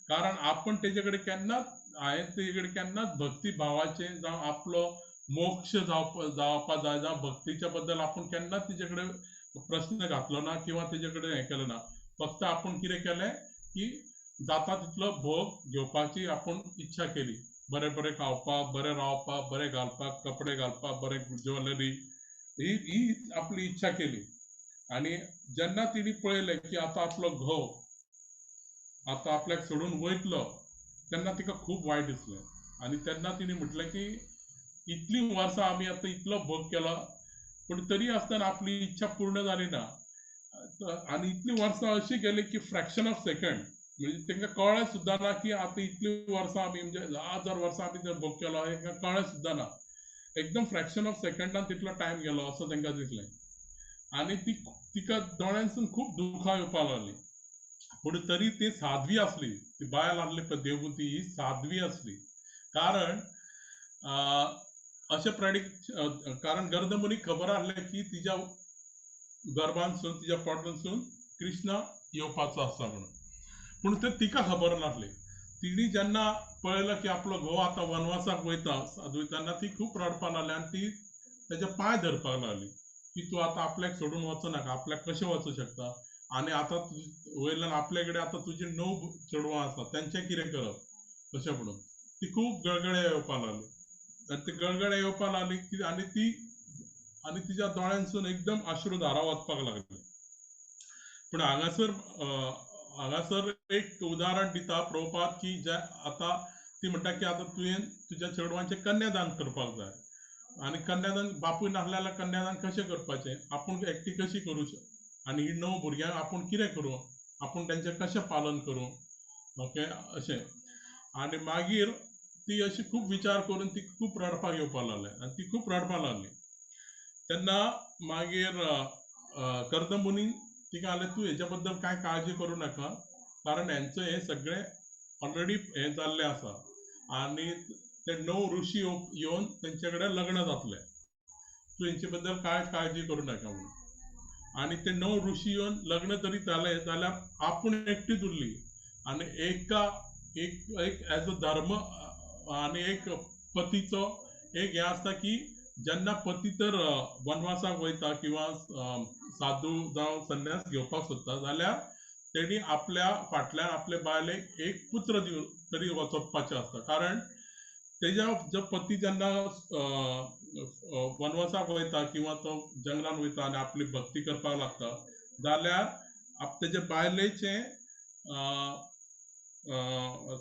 कारण आपूण तेजे कडेन केन्नाच, हांवें तेजे कडेन केन्नाच भक्ती भावाचें जावं आपलो मोक्ष जावपा जाय जावं भक्तीच्या बद्दल आपूण केन्नाच तिजे कडेन प्रश्न घातलो ना किंवा तेजे कडेन हें केलें ना. फक्त आपूण कितें केलें की जाता तितलो भोग घेवपाची आपूण इच्छा केली, बरें बरें खावपाक, बरें रावपाक, बरें घालपाक, कपडे घालपाक, बरें ज्वेलरी, ही ही आपली इच्छा केली. आनी जेन्ना तिणी पळयलें की आतां आपलो घोव आतां आपल्याक सोडून वयतलो तेन्ना तिका खूब वायट दिसलें. आनी तेन्ना तिणी म्हटलें की इतलीं वर्सां आमी आतां इतलो भोग केलो पूण तरी आसतना आपली इच्छा पूर्ण जाली ना. आनी इतलीं वर्सां अशीं गेलीं की फ्रॅक्शन ऑफ सेकंड, म्हणजे तांकां कळ्ळें सुद्दां ना की आतां इतलीं वर्सां आमी म्हणजे हजार वर्सां आमी भोग केलो हें कळ्ळें सुद्दां ना. एकदम फ्रॅक्शन ऑफ सेकंडान तितलो टायम गेलो असो तांकां दिसलें. आनी ती तिका दोळ्यांसून खूब दुखां येवपाक लागलीं. पूण तरी ती साध्वी आसली, ती बायल आसली पळय देवहुती ही साध्वी आसली. कारण अशें प्रेडिक्ट, कारण गर्दमुनीक खबर आसलें की तिज्या गर्भांतसून, तिज्या पोटांतसून कृष्ण येवपाचो आसा म्हणून. पूण तें तिका खबर नासलें. तिणी जेन्ना पळयलें की आपलो घोव आतां वनवासाक वयता साधू, तेन्ना ती खूब रडपाक लागली आनी ती तेजे पांय धरपाक लागली की तूं आतां आपल्याक सोडून वचूं नाका, आपल्याक कशें वचूं शकता, आनी आतां वयल्यान आपले कडेन आतां तुजी 9 चेडवां आसा तेंचें कितें करप अशें म्हणून ती खूब गळगळे येवपाक लागली. आनी ती गळगळे येवपाक लागली की आनी ती आनी तिज्या दोळ्यांसून एकदम अश्रुधारा वचपाक लागली. पूण हांगासर हांगासर एक उदाहरण दिता प्रभुपाद की जे आतां ती म्हणटा की आतां तुवें तुज्या चेडवांचें कन्यादान करपाक जाय. आनी कन्यादान बापूय नासले जाल्यार कन्यादान कशें करपाचें, आपूण एकटी कशी करूं शकता, आनी ही 9 भुरग्यांक आपूण कितें करूं, आपूण तेंचें कशें पालन करूं, ओके अशें. आनी मागीर ती अशी खूब विचार करून ती खूब रडपाक येवपाक लागली आनी ती खूब रडपाक लागली. तेन्ना मागीर कर्दमुनी तिका आले तूं हेच्या बद्दल कांय काळजी करूं नाका, कारण हेंचें हें सगळें ऑलरेडी हें जाल्लें आसा आनी ते 9 ऋषी येवन तेंचे कडेन लग्न जातले, तूं हेंचे बद्दल कांय काळजी करूं नाका म्हणून. आनी ते 9 ऋषी येवन लग्न तरी जालें जाल्यार आपूण एकटीच उरली. आनी एका एक एक एज अ धर्म आनी एक पतीचो एक हें आसता की जेन्ना पती तर वनवासाक वयता किंवा साधू जावं संन्यास घेवपाक सोदता जाल्यार तेणी आपल्या फाटल्यान आपले बायलेक एक पुत्र दिवन तरी वचपाचें आसता. कारण तेज्या जो पती जेन्ना वनवासाक वयता किंवा तो जंगलान वयता आनी आपली भक्ती करपाक लागता जाल्यार तेजे बायलेचें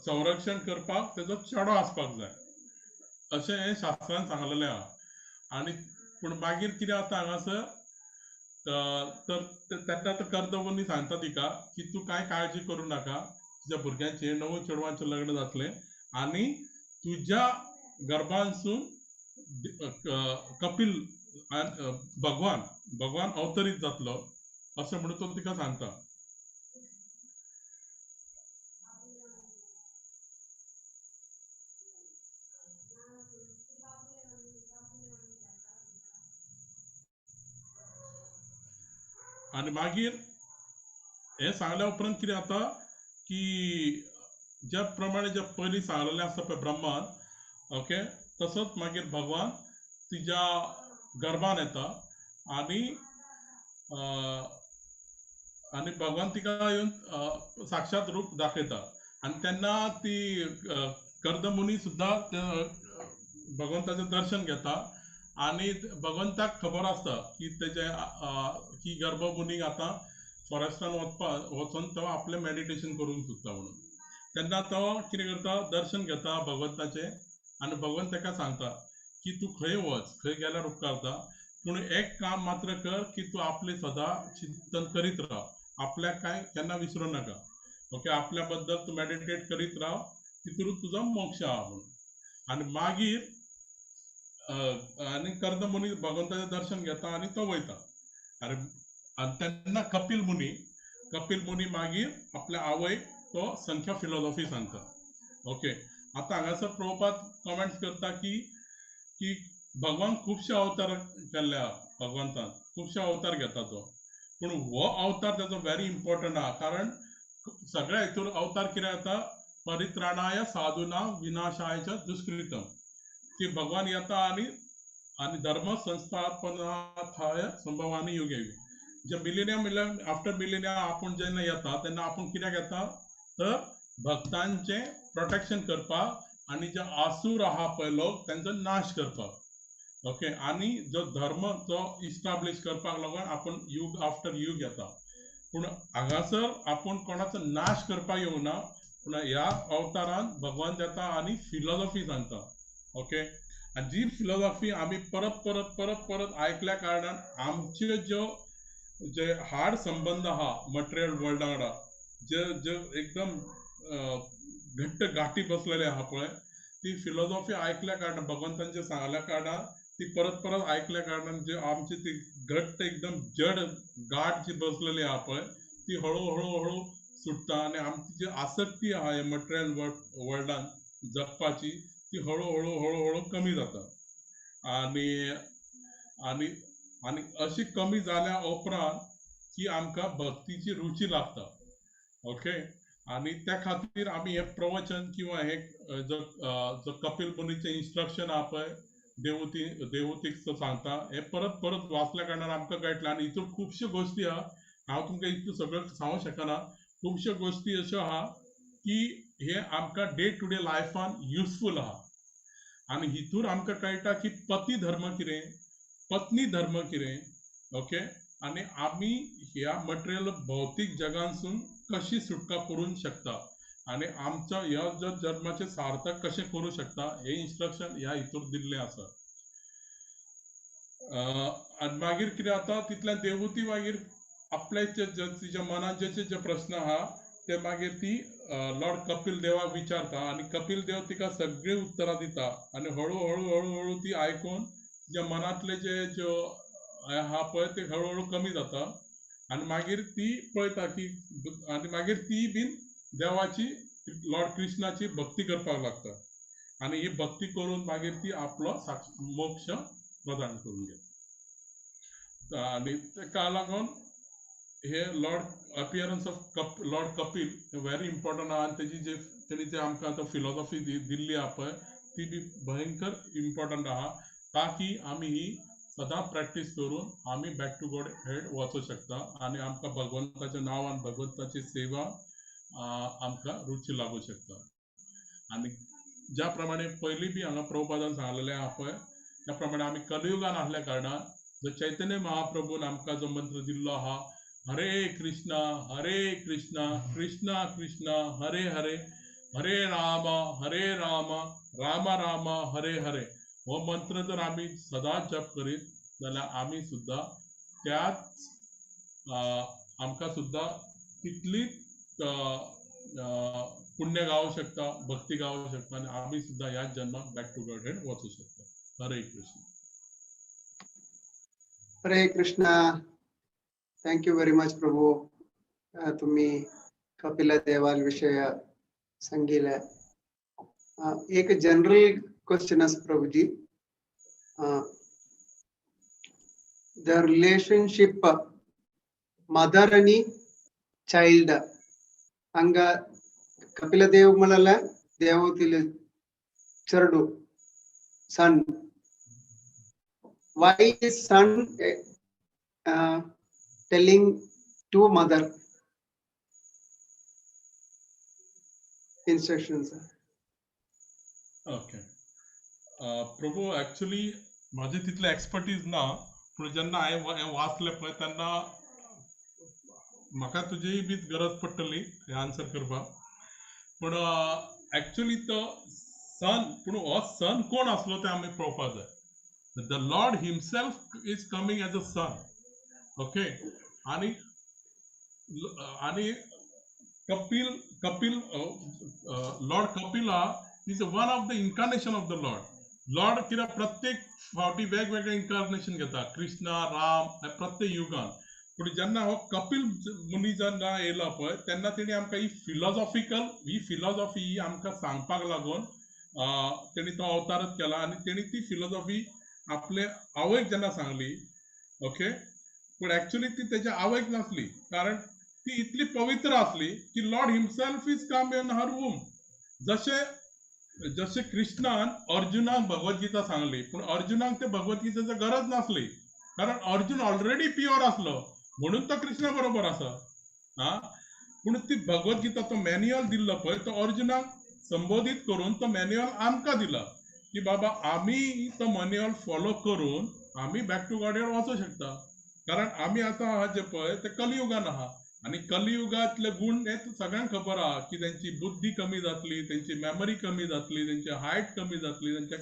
संरक्षण करपाक तेजो चेडो आसपाक जाय अशें हें शास्त्रान सांगलेलें आहा. आनी पूण मागीर कितें जाता हांगासर तर तेन्ना तो कर्दमुनी सांगता तिका की तूं कांय काळजी करूं नाका, तुज्या भुरग्यांचें 9 चेडवांचें लग्न जातलें आनी तुज्या गर्भांसून कपिल भगवान भगवान अवतरीत जातलो अशें म्हणून तो तिका सांगता. आनी मागीर हें सांगल्या उपरांत कितें जाता की ज्या प्रमाणे ज्या पयलीं सांगलेलें आसता पळय ब्रह्मान, ओके, तसोच मागीर भगवान तिज्या गर्भान येता आनी आनी भगवान तिका येवन साक्षात रूप दाखयता. आनी तेन्ना ती कर्दमुनी सुद्दां भगवंताचें दर्शन घेता आनी भगवंताक खबर आसता की तेजे की गर्भमुनीक आतां फॉरेस्टान वचोन तो आपलें मेडिटेशन करूंक सोदता म्हणून. तेन्ना तो कितें करता, दर्शन घेता भगवंताचें आनी भगवंत ताका सांगता की तूं खंय वच, खंय गेल्यार उपकारता, पूण एक काम मात्र कर की तूं आपलें सदां चिंतन करीत राव, आपल्याक कांय केन्ना विसरूं नाका. ओके, आपल्या बद्दल तूं मेडिटेट करीत राव, तितून तुजो मोक्ष आहा म्हणून. आनी मागीर आनी कर्दम मुनी भगवंताचें दर्शन घेता आनी तो वयता. आनी तेन्ना कपिल मुनी मागीर आपल्या आवयक तो संख्या फिलॉसॉफी सांगता. ओके, आतां हांगासर प्रभुपाद कमेंट्स करता की की भगवान खुबशे अवतार केल्ले आहा, भगवंतान खुबशे अवतार घेता तो, पूण हो अवतार ताचो व्हेरी इम्पॉर्टंट आहा. कारण सगळ्या हितून अवतार कितें जाता, परित्राणाय साधुना विनाशाय च दुष्कृतम, की भगवान येता आनी आनी धर्म संस्थापनार्थाय संभवानी युगे. जे मिलेनियम आफ्टर मिलेनियम आपूण जेन्ना येता तेन्ना आपूण कित्याक येता तर भक्तांचें प्रोटेक्शन करपाक आनी जे आसूर आहा पळय लोक तेंचो नाश करपाक. ओके, आनी जो धर्म जो इस्टाब्लिश करपाक लागून आपूण युग आफ्टर युग येता. पूण हांगासर आपूण कोणाचो नाश करपाक येवना, पूण ह्या अवतारान भगवान येता आनी फिलॉसॉफी सांगता. ओके, आनी जी फिलॉसॉफी आमी परत परत परत परत आयकल्या कारणान आमच्यो ज्यो जे हार्ड संबंद आहा मटेरियल वर्ल्डा वांगडा, जे जे एकदम घट्ट गांठी बसलेले आहा पळय, ती फिलॉसॉफी आयकल्या कारणान, भगवंतांचे सांगल्या कारणान, ती परत परत आयकल्या कारणान जे आमची ती घट्ट एकदम जड गांठ जी बसलेली आहा पळय ती हळू हळू हळू सुट्टा आनी आमची जी आसक्ती आहा ह्या मटेरियल वर्ल्डान जगपाची ती हळू हळू हळू हळू कमी जाता. आनी आनी आनी अशी कमी जाल्या उपरांत की आमकां भक्तीची रुची लागता. ओके, आनी त्या खातीर आमी हें प्रवचन किंवा हे जो जो कपिल मुनीचें इन्स्ट्रक्शन आहा पळय देवतीक सांगता, हें परत परत वाचल्या कारणान आमकां कळटलें. आनी हितून खुबश्यो गोश्टी आहा, हांव तुमकां इतल्यो सगळ्यो सांगूंक शकना, खुबश्यो गोश्टी अश्यो आहा की हे आमकां डे टू डे लायफान युजफूल आहा. आनी हितून आमकां कळटा की पती धर्म कितें, पत्नी धर्म कितें. ओके, आनी आमी ह्या मटेरियल भौतीक जगांसून कशी सुटका करूंक शकता आनी आमच्या ह्या जो जन्माचें सार्थक कशें करूं शकता हें इन्स्ट्रक्शन ह्या हितूर दिल्लें आसा. आनी मागीर कितें जाता, तितल्यान देवती मागीर आपल्या तिच्या मनांत जे जे प्रस्न आहा ते मागीर ती लॉर्ड कपिल देवाक विचारता आनी कपिल देव तिका सगळीं उत्तरां दिता. आनी हळू हळू हळू हळू ती आयकून तिच्या मनांतले जे ज्यो आहा पळय ते हळू हळू कमी जाता. आनी मागीर ती पळयता की आनी मागीर ती बीन देवाची लॉर्ड कृष्णाची भक्ती करपाक लागता आनी ही भक्ती करून मागीर ती आपलो मोक्ष प्रदान करून घेता. आनी ताका लागून हे lord appearance of lord Kapil hey very important आहा. आनी तेजी जे तेणी जे आमकां आतां फिलॉसॉफी दिल्ली आहा पळय ती बी भयंकर इम्पॉर्टंट आहा, ताकी आमी ही सदां प्रॅक्टीस करून आमी बॅक टू गॉड हेड वचूंक शकता आनी आमकां भगवंताच्या नांवान भगवंताची सेवा आमकां रुची लागूंक शकता. आनी ज्या प्रमाणे पयलीं बी हांगा प्रभुपादान सांगलेलें आहा पळय त्या प्रमाणे आमी कलियुगान आसल्या कारणान जो चैतन्य महाप्रभून आमकां जो मंत्र दिल्लो आहा, हरे कृष्णा हरे कृष्णा कृष्णा कृष्णा हरे हरे हरे राम हरे राम राम राम हरे हरे, हो मंत्र जर आमी सदांच जप करीत जाल्यार आमी सुद्दां त्याच आमकां सुद्दां तितलीच पुण्य गावूंक शकता, भक्ती गावूंक शकता आनी आमी सुद्दां ह्याच जन्माक बॅक टू गॉड हेड वचूंक शकता. Hare Krishna. Hare Krishna. Thank you very much Prabhu. तुम्ही कपिल देवाल विषय सांगितलं. एक जनरल क्वेश्चन आसा प्रभुजी. The relationship mother आणि चाइल्ड हांगा कपिल देव म्हळ्यार देवतील चेडू son. Why is son telling to mother instructions? Okay, Prabhu, actually म्हाजी तितली एक्सपर्टीज ना, पूण जेन्ना हांवें वाचलें पळय तेन्ना म्हाका तुजीय बी गरज पडटली हें आन्सर करपाक. पूण एक्चुली तो सन, पूण हो सन कोण आसलो तें आमी पळोवपाक जाय. The Lord himself is coming as a son. Okay, आणि आणि Kapil Kapil Lord Kapila is one of the incarnation of the Lord. Lord कित्याक प्रत्येक फावटी वेगवेगळे इन्कार्नेशन घेता, कृष्णा राम प्रत्येक युगान. पूण जेन्ना हो कपिल मुनी जेन्ना येयलो पळय तेन्ना तेणी आमकां ही फिलॉसॉफिकल ही फिलॉसॉफी ही आमकां सांगपाक लागून तेणी तो अवतारच केला आनी तेणी ती फिलॉसॉफी आपले आवयक जेन्ना सांगली, ओके, पूण एक्चुअली ती तेच्या आवयक नासली, कारण ती इतली पवित्र आसली की Lord himself is come in her womb. जशें जशें कृष्णान अर्जुनाक भगवद्गीता सांगली, पूण अर्जुनाक ते भगवद्गीतेची गरज नासली, कारण अर्जुन ऑलरेडी प्युअर आसलो म्हणून तो कृष्णा बरोबर आसा. हा, पूण ती भगवद्गीता तो मॅन्युअल दिल्लो पळय तो अर्जुनाक संबोधीत करून तो मॅन्युअल आमकां दिला की बाबा आमी तो मॅन्युअल फॉलो करून आमी बॅक टू गॉड वचूं शकता, कारण आमी आतां आहा जे पळय ते कलियुगान आहा आनी कलियुगांतले गुण हे सगळ्यांक खबर आहा की तेंची बुद्धी कमी जातली, तेंची मेमरी कमी जातली, तेंची हायट कमी जातली, तेंचे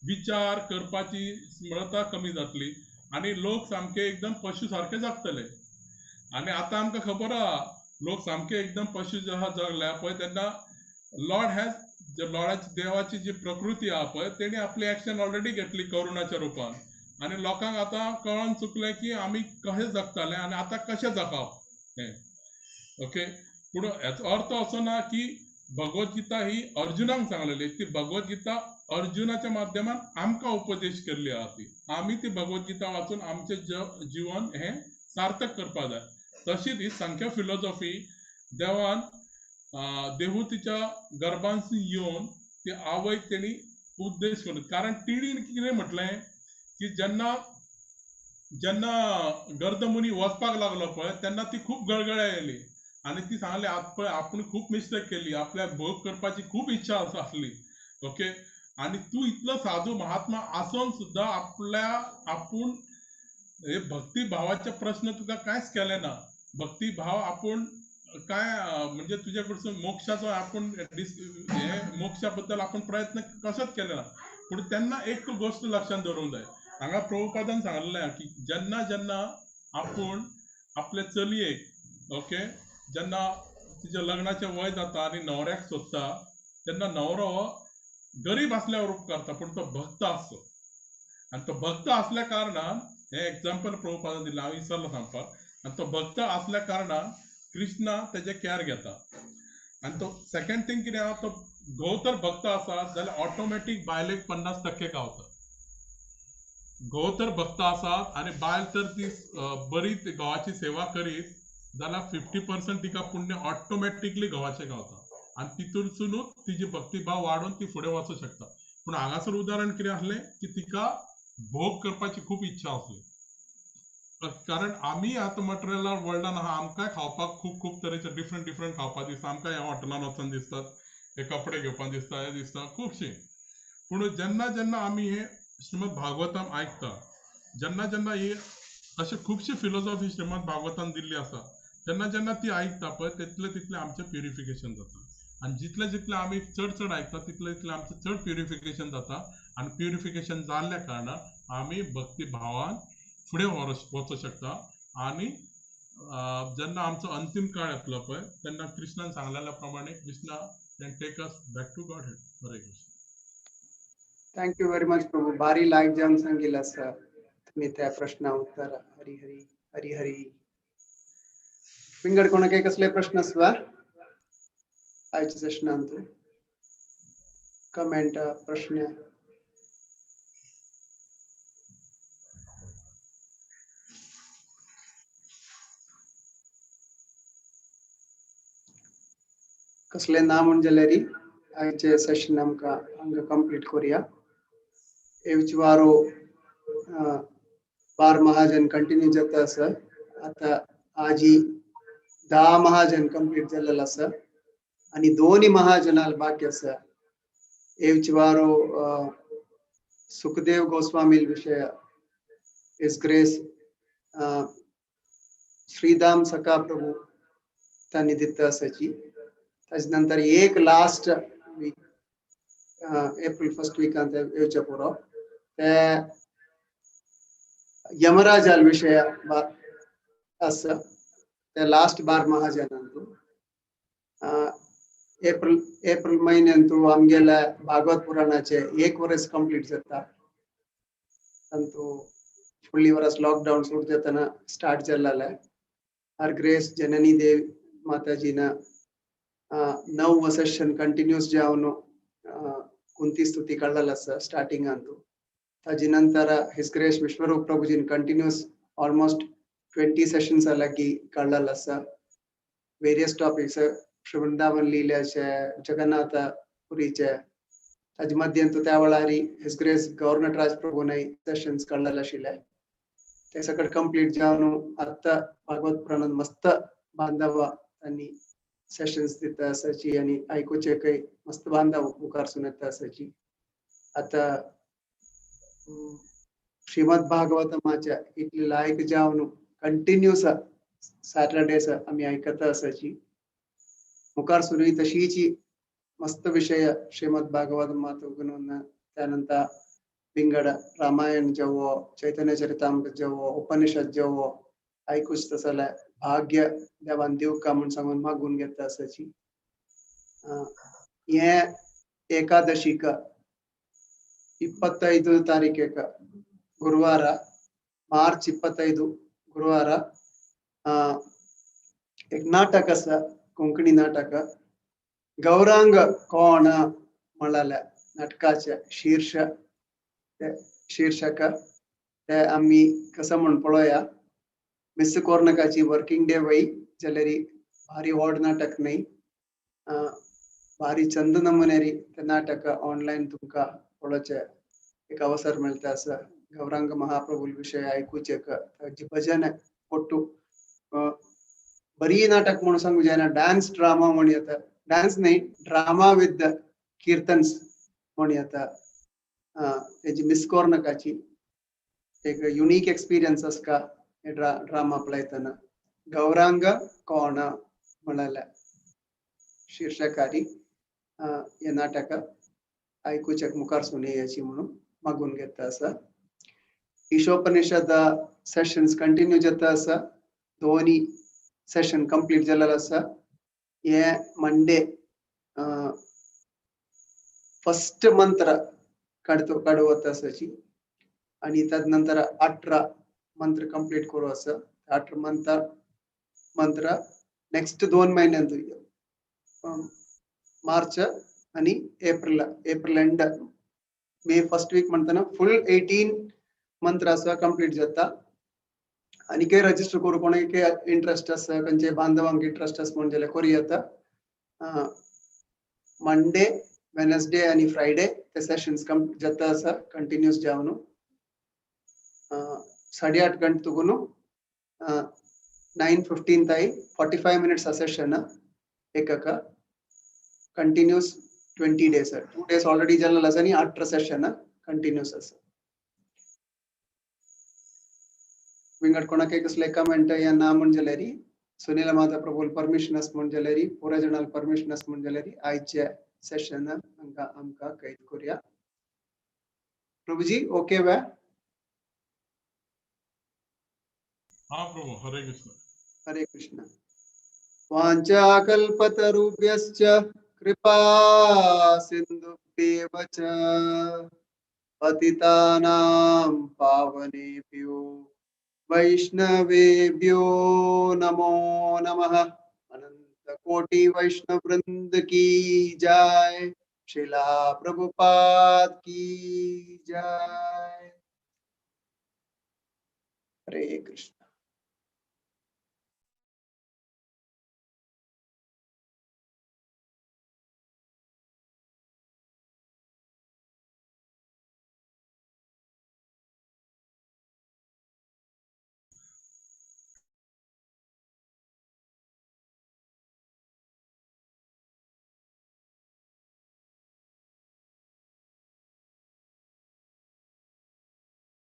विचार करपाची स्मृता कमी जातली आनी लोक सामके एकदम पशु सारके जगतले. आनी आतां आमकां खबर आहा लोक सामके एकदम पशु जेन्ना जगल्या पळय तेन्ना लॉर्ड हॅज लॉर्डाची देवाची जी प्रकृती आहा पळय तेणी आपली एक्शन ऑलरेडी घेतली करुणाच्या रुपान आनी लोकांक आतां कळोन चुकलें की आमी कशें जगताले आनी आतां कशें जगप हें. ओके, पूण हेचो अर्थ असो ना की भगवद्गीता ही अर्जुनाक सांगलेली, ती भगवद्गीता अर्जुनाच्या माध्यमान आमकां उपदेश केल्ली आहा. ती आमी ती भगवद्गीता वाचून आमचें जिवन हें सार्थक करपाक जाय. तशीच ही सांख्य फिलॉसॉफी देवान देवहुतीच्या गर्भांसून येवन ती आवयक तेणी उपदेश करून, कारण तिणी कितें म्हटलें की जेन्ना जेन्ना गर्दमुनी वचपाक लागलो पळय तेन्ना ती खूब गळगळ्या येयली आनी ती सांगली पळय आपूण खूब मिस्टेक केली, आपल्याक भोग करपाची खूब इच्छा आसली. ओके, आनी तूं इतलो साधू महात्मा आसून सुद्दां आपल्या आपूण हे भक्ती भावाचे प्रश्न तुका कांयच केले ना, भक्ती भाव आपूण काय म्हणजे तुजे कडसून मोक्षाचो आपूण हे मोक्षा बद्दल आपूण प्रयत्न कसोच केले ना. पूण तेन्ना एक गोश्ट लक्षांत दवरूंक जाय, हांगा प्रभुपादान सांगलें की जेन्ना जेन्ना आपूण आपले चलयेक, ओके, जेन्ना तिच्या लग्नाचें वय जाता आनी न्हवऱ्याक सोदता तेन्ना न्हवरो गरीब आसल्यार उपकारता पूण तो भक्त आसचो, आनी तो भक्त आसल्या कारणान हें एग्जाम्पल प्रभुपादान दिलां, हांव विसरलो सांगपाक. आनी तो भक्त आसल्या कारणान कृष्णा तेजें कॅर घेता. आनी तो सेकंड थींग कितें आहा, तो घोव तर भक्त आसा जाल्यार ऑटोमॅटीक बायलेक 50% गावता. घोव तर भक्त आसा आनी बायल तर ती बरी घोवाची सेवा करीत जाल्यार 50% तिका पुण्य ऑटोमॅटिकली घोवाचें गावता आनी तितूनसुनूच तिजी भक्तिभाव वाडोवन ती फुडें वचूंक शकता. पूण हांगासर उदाहरण कितें आसलें की तिका भोग करपाची खूब इच्छा आसली, कारण आमी आतां मटेरियल वर्ल्डान आहा, आमकांय खावपाक खूब खूब तरेचे डिफरंट डिफरंट खावपाक दिसता, आमकां ह्या हॉटेलान वचून दिसतात, हे कपडे घेवपाक दिसता, हें दिसता खुबशीं. पूण जेन्ना जेन्ना आमी हे श्रीमद भागवतान आयकता, जेन्ना जेन्ना ही अशे खुबशी फिलॉसॉफी श्रीमद भागवतान दिल्ली आसा, जेन्ना जेन्ना ती आयकता पळय तितलें तितलें आमचें प्युरिफिकेशन जाता आनी जितलें जितलें आमी चड चड आयकता तितलें तितलें आमचें चड प्युरिफिकेशन जाता आनी प्युरिफिकेशन जाल्ल्या कारणान आमी भक्ती भावान फुडें वचूंक शकता. आनी जेन्ना आमचो अंतीम काळ येतलो पळय तेन्ना कृष्णान सांगलेल्या प्रमाणे Krishna can take us back to Godhead. Hare Krishna. Thank you very much Prabhu, भारी लायक जावन सांगिल्लें आसा तुमी त्या प्रश्ना उत्तर. हरी हरी हरी हरी. विंगड कोणाक कसले प्रश्न आसवा आयच्या सेशनांत, कमेंट, प्रश्न? कसले ना म्हूण जाल्यार आयचे सेशन आमकां हांगा कंप्लीट करुया. येवचे वारो 12 महाजन कंटिन्यू जाता आसा. आतां आजी 10 महाजन कंप्लीट जाल्लेलो आसा आनी 2 महाजनाल बाकी आसा. येवचे वारो सुखदेव गोस्वामी विशय his grace Shridam सखा प्रभू तांणी दिता आसाची. ताजे नंतर एक लास्ट वीक एप्रिल फर्स्ट विकांत येवचे पुरो ते यमराजाल विषय आसा ते लास्ट बार महाजनांतु एप्रिल एप्रिल महिन्यांतु आमगेल्या भागवत पुराणाचे एक वर्स कंप्लीट जाता. अंतु फुडली वर्स लॉकडाऊन सुरू जाताना स्टार्ट जाल्लें. हर ग्रेस जननी देव माताजीನ 9 सेशन कंटिन्यूस जावन कुंती स्तुती काडलेलो आसा स्टार्टिंग अंतु. ताजे नंतर his grace विश्वरूप प्रभुजीन कंटिन्यूस ऑलमोस्ट 20 सेशन्स लागी काडलेलो आसा. वेरियस टॉपिक्स श्री वृंदावन लील्याचे, जगन्नाथ पुरीचे, ताजे मध्यंतु त्या वेळार his grace governor राज प्रभुनय सेशन्स काडलेले आशिल्ले. ते सगळं कंप्लीट जावन आतां भागवत पुराणान मस्त बांधवा आनी सेशन्स दिता आसाची आनी आयकुचे काही मस्त बांधव मुखार सून येता आसाची. आतां श्रीमद भागवतमाच्या इतली लायक जावन कंटिन्यूस सॅटरडेस आमी आयकता आसाची. मुखार सुनूय तशीची मस्त विषय श्रीमद भागवत मातून, त्यानंतर विंगड रामायण जेवो, चैतन्य चरितामृत जेवो, उपनिषद जेवो आयकूच तसले भाग्य देवान दिवका म्हूण सांगून मागून घेता आसाची. हे एकादशीक 25 ತಾರೀಖೆಕ ಗುರುವಾರ ಮಾರ್ಚ್ 25 ಗುರುವಾರ एक नाटक आसा, कोंकणी नाटक गौरांग कोण म्हळ्यार नाटकाचे शीर्षक ते आमी कसं म्हण पळोवया. मिस कोर्नकाची वर्किंग डे वय जाल्यार भारी व्हड नाटक न्हय, भारी चंद नमुन्यारी ते नाटक ऑनलायन तुमकां पळोवचें एक अवसर मेळटा आसा. गौरांग महाप्रभू विशय आयकुचें भजन ಒಟ್ಟು बरी नाटक म्हणून सांगू जायना, डान्स ड्रामा म्हण येता, डान्स न्हय ड्रामा विथ कीर्तन्स म्हण येता. तेजी मिस कोर्नकाची एक युनीक एक्सपिरियन्स आसका हे ड्रामा पळयतना. गौरांग कोण म्हळ्यार शीर्षकारी हे नाटक आयकुच्याक मुखार सून येयाची म्हणून मागून घेता आसा. ईशोपनिषद सेशन्स कंटिन्यू जाता आसा. दोनी सेशन कंप्लीट जाल्लें आसा. हे मंडे फर्स्ट मंत्र काडू वता आसाची आनी तदनंतर 18 मंत्र कंप्लीट करू आसा. 18 मंत्र नेक्स्ट 2 महिन्यांत मार्च आनी April, April end May first week म्हणतना फुल 18 मंत्र आसा कंप्लीट जाता. आनी काय रजिस्टर करू कोणाक इंट्रस्ट आसा, खंयचे बांधवांक इंट्रस्ट आसा म्हण जाल्यार करूं येता. मंडे, वेनसडे आनी फ्रायडे ते सेशन्स जाता आसा कंटिन्यूस जावन 8:30 गंटे तुगून 9:15 ताई 45 मिनिट्स सेशन एकक कंटिन्यूस 20 डेज. 2 डेज ऑलरेडी जाल्लें आसा आनी 18 सेशन कंटिन्यूस आसा. विंगड कोणाक कसले कमेंट या ना म्हण जाल्यार सुनील माता प्रभूल परमिशन आसा म्हण जाल्यार पुरा जणांक परमिशन आसा म्हण जाल्यार आयचे सेशन हांगा आमकां कैद करुया. प्रभुजी ओके वे? हाँ प्रभु, हरे कृष्ण. हरे कृष्ण. वाञ्छाकल्पतरुभ्यश्च कृपा सिन्धुभ्येव च पतितानां पावनेभ्यो वैष्णवेभ्यो नमो नमः. अनंत कोटि वैष्णव वृंद की जय. श्रीला प्रभुपाद की जय. हरे कृष्ण.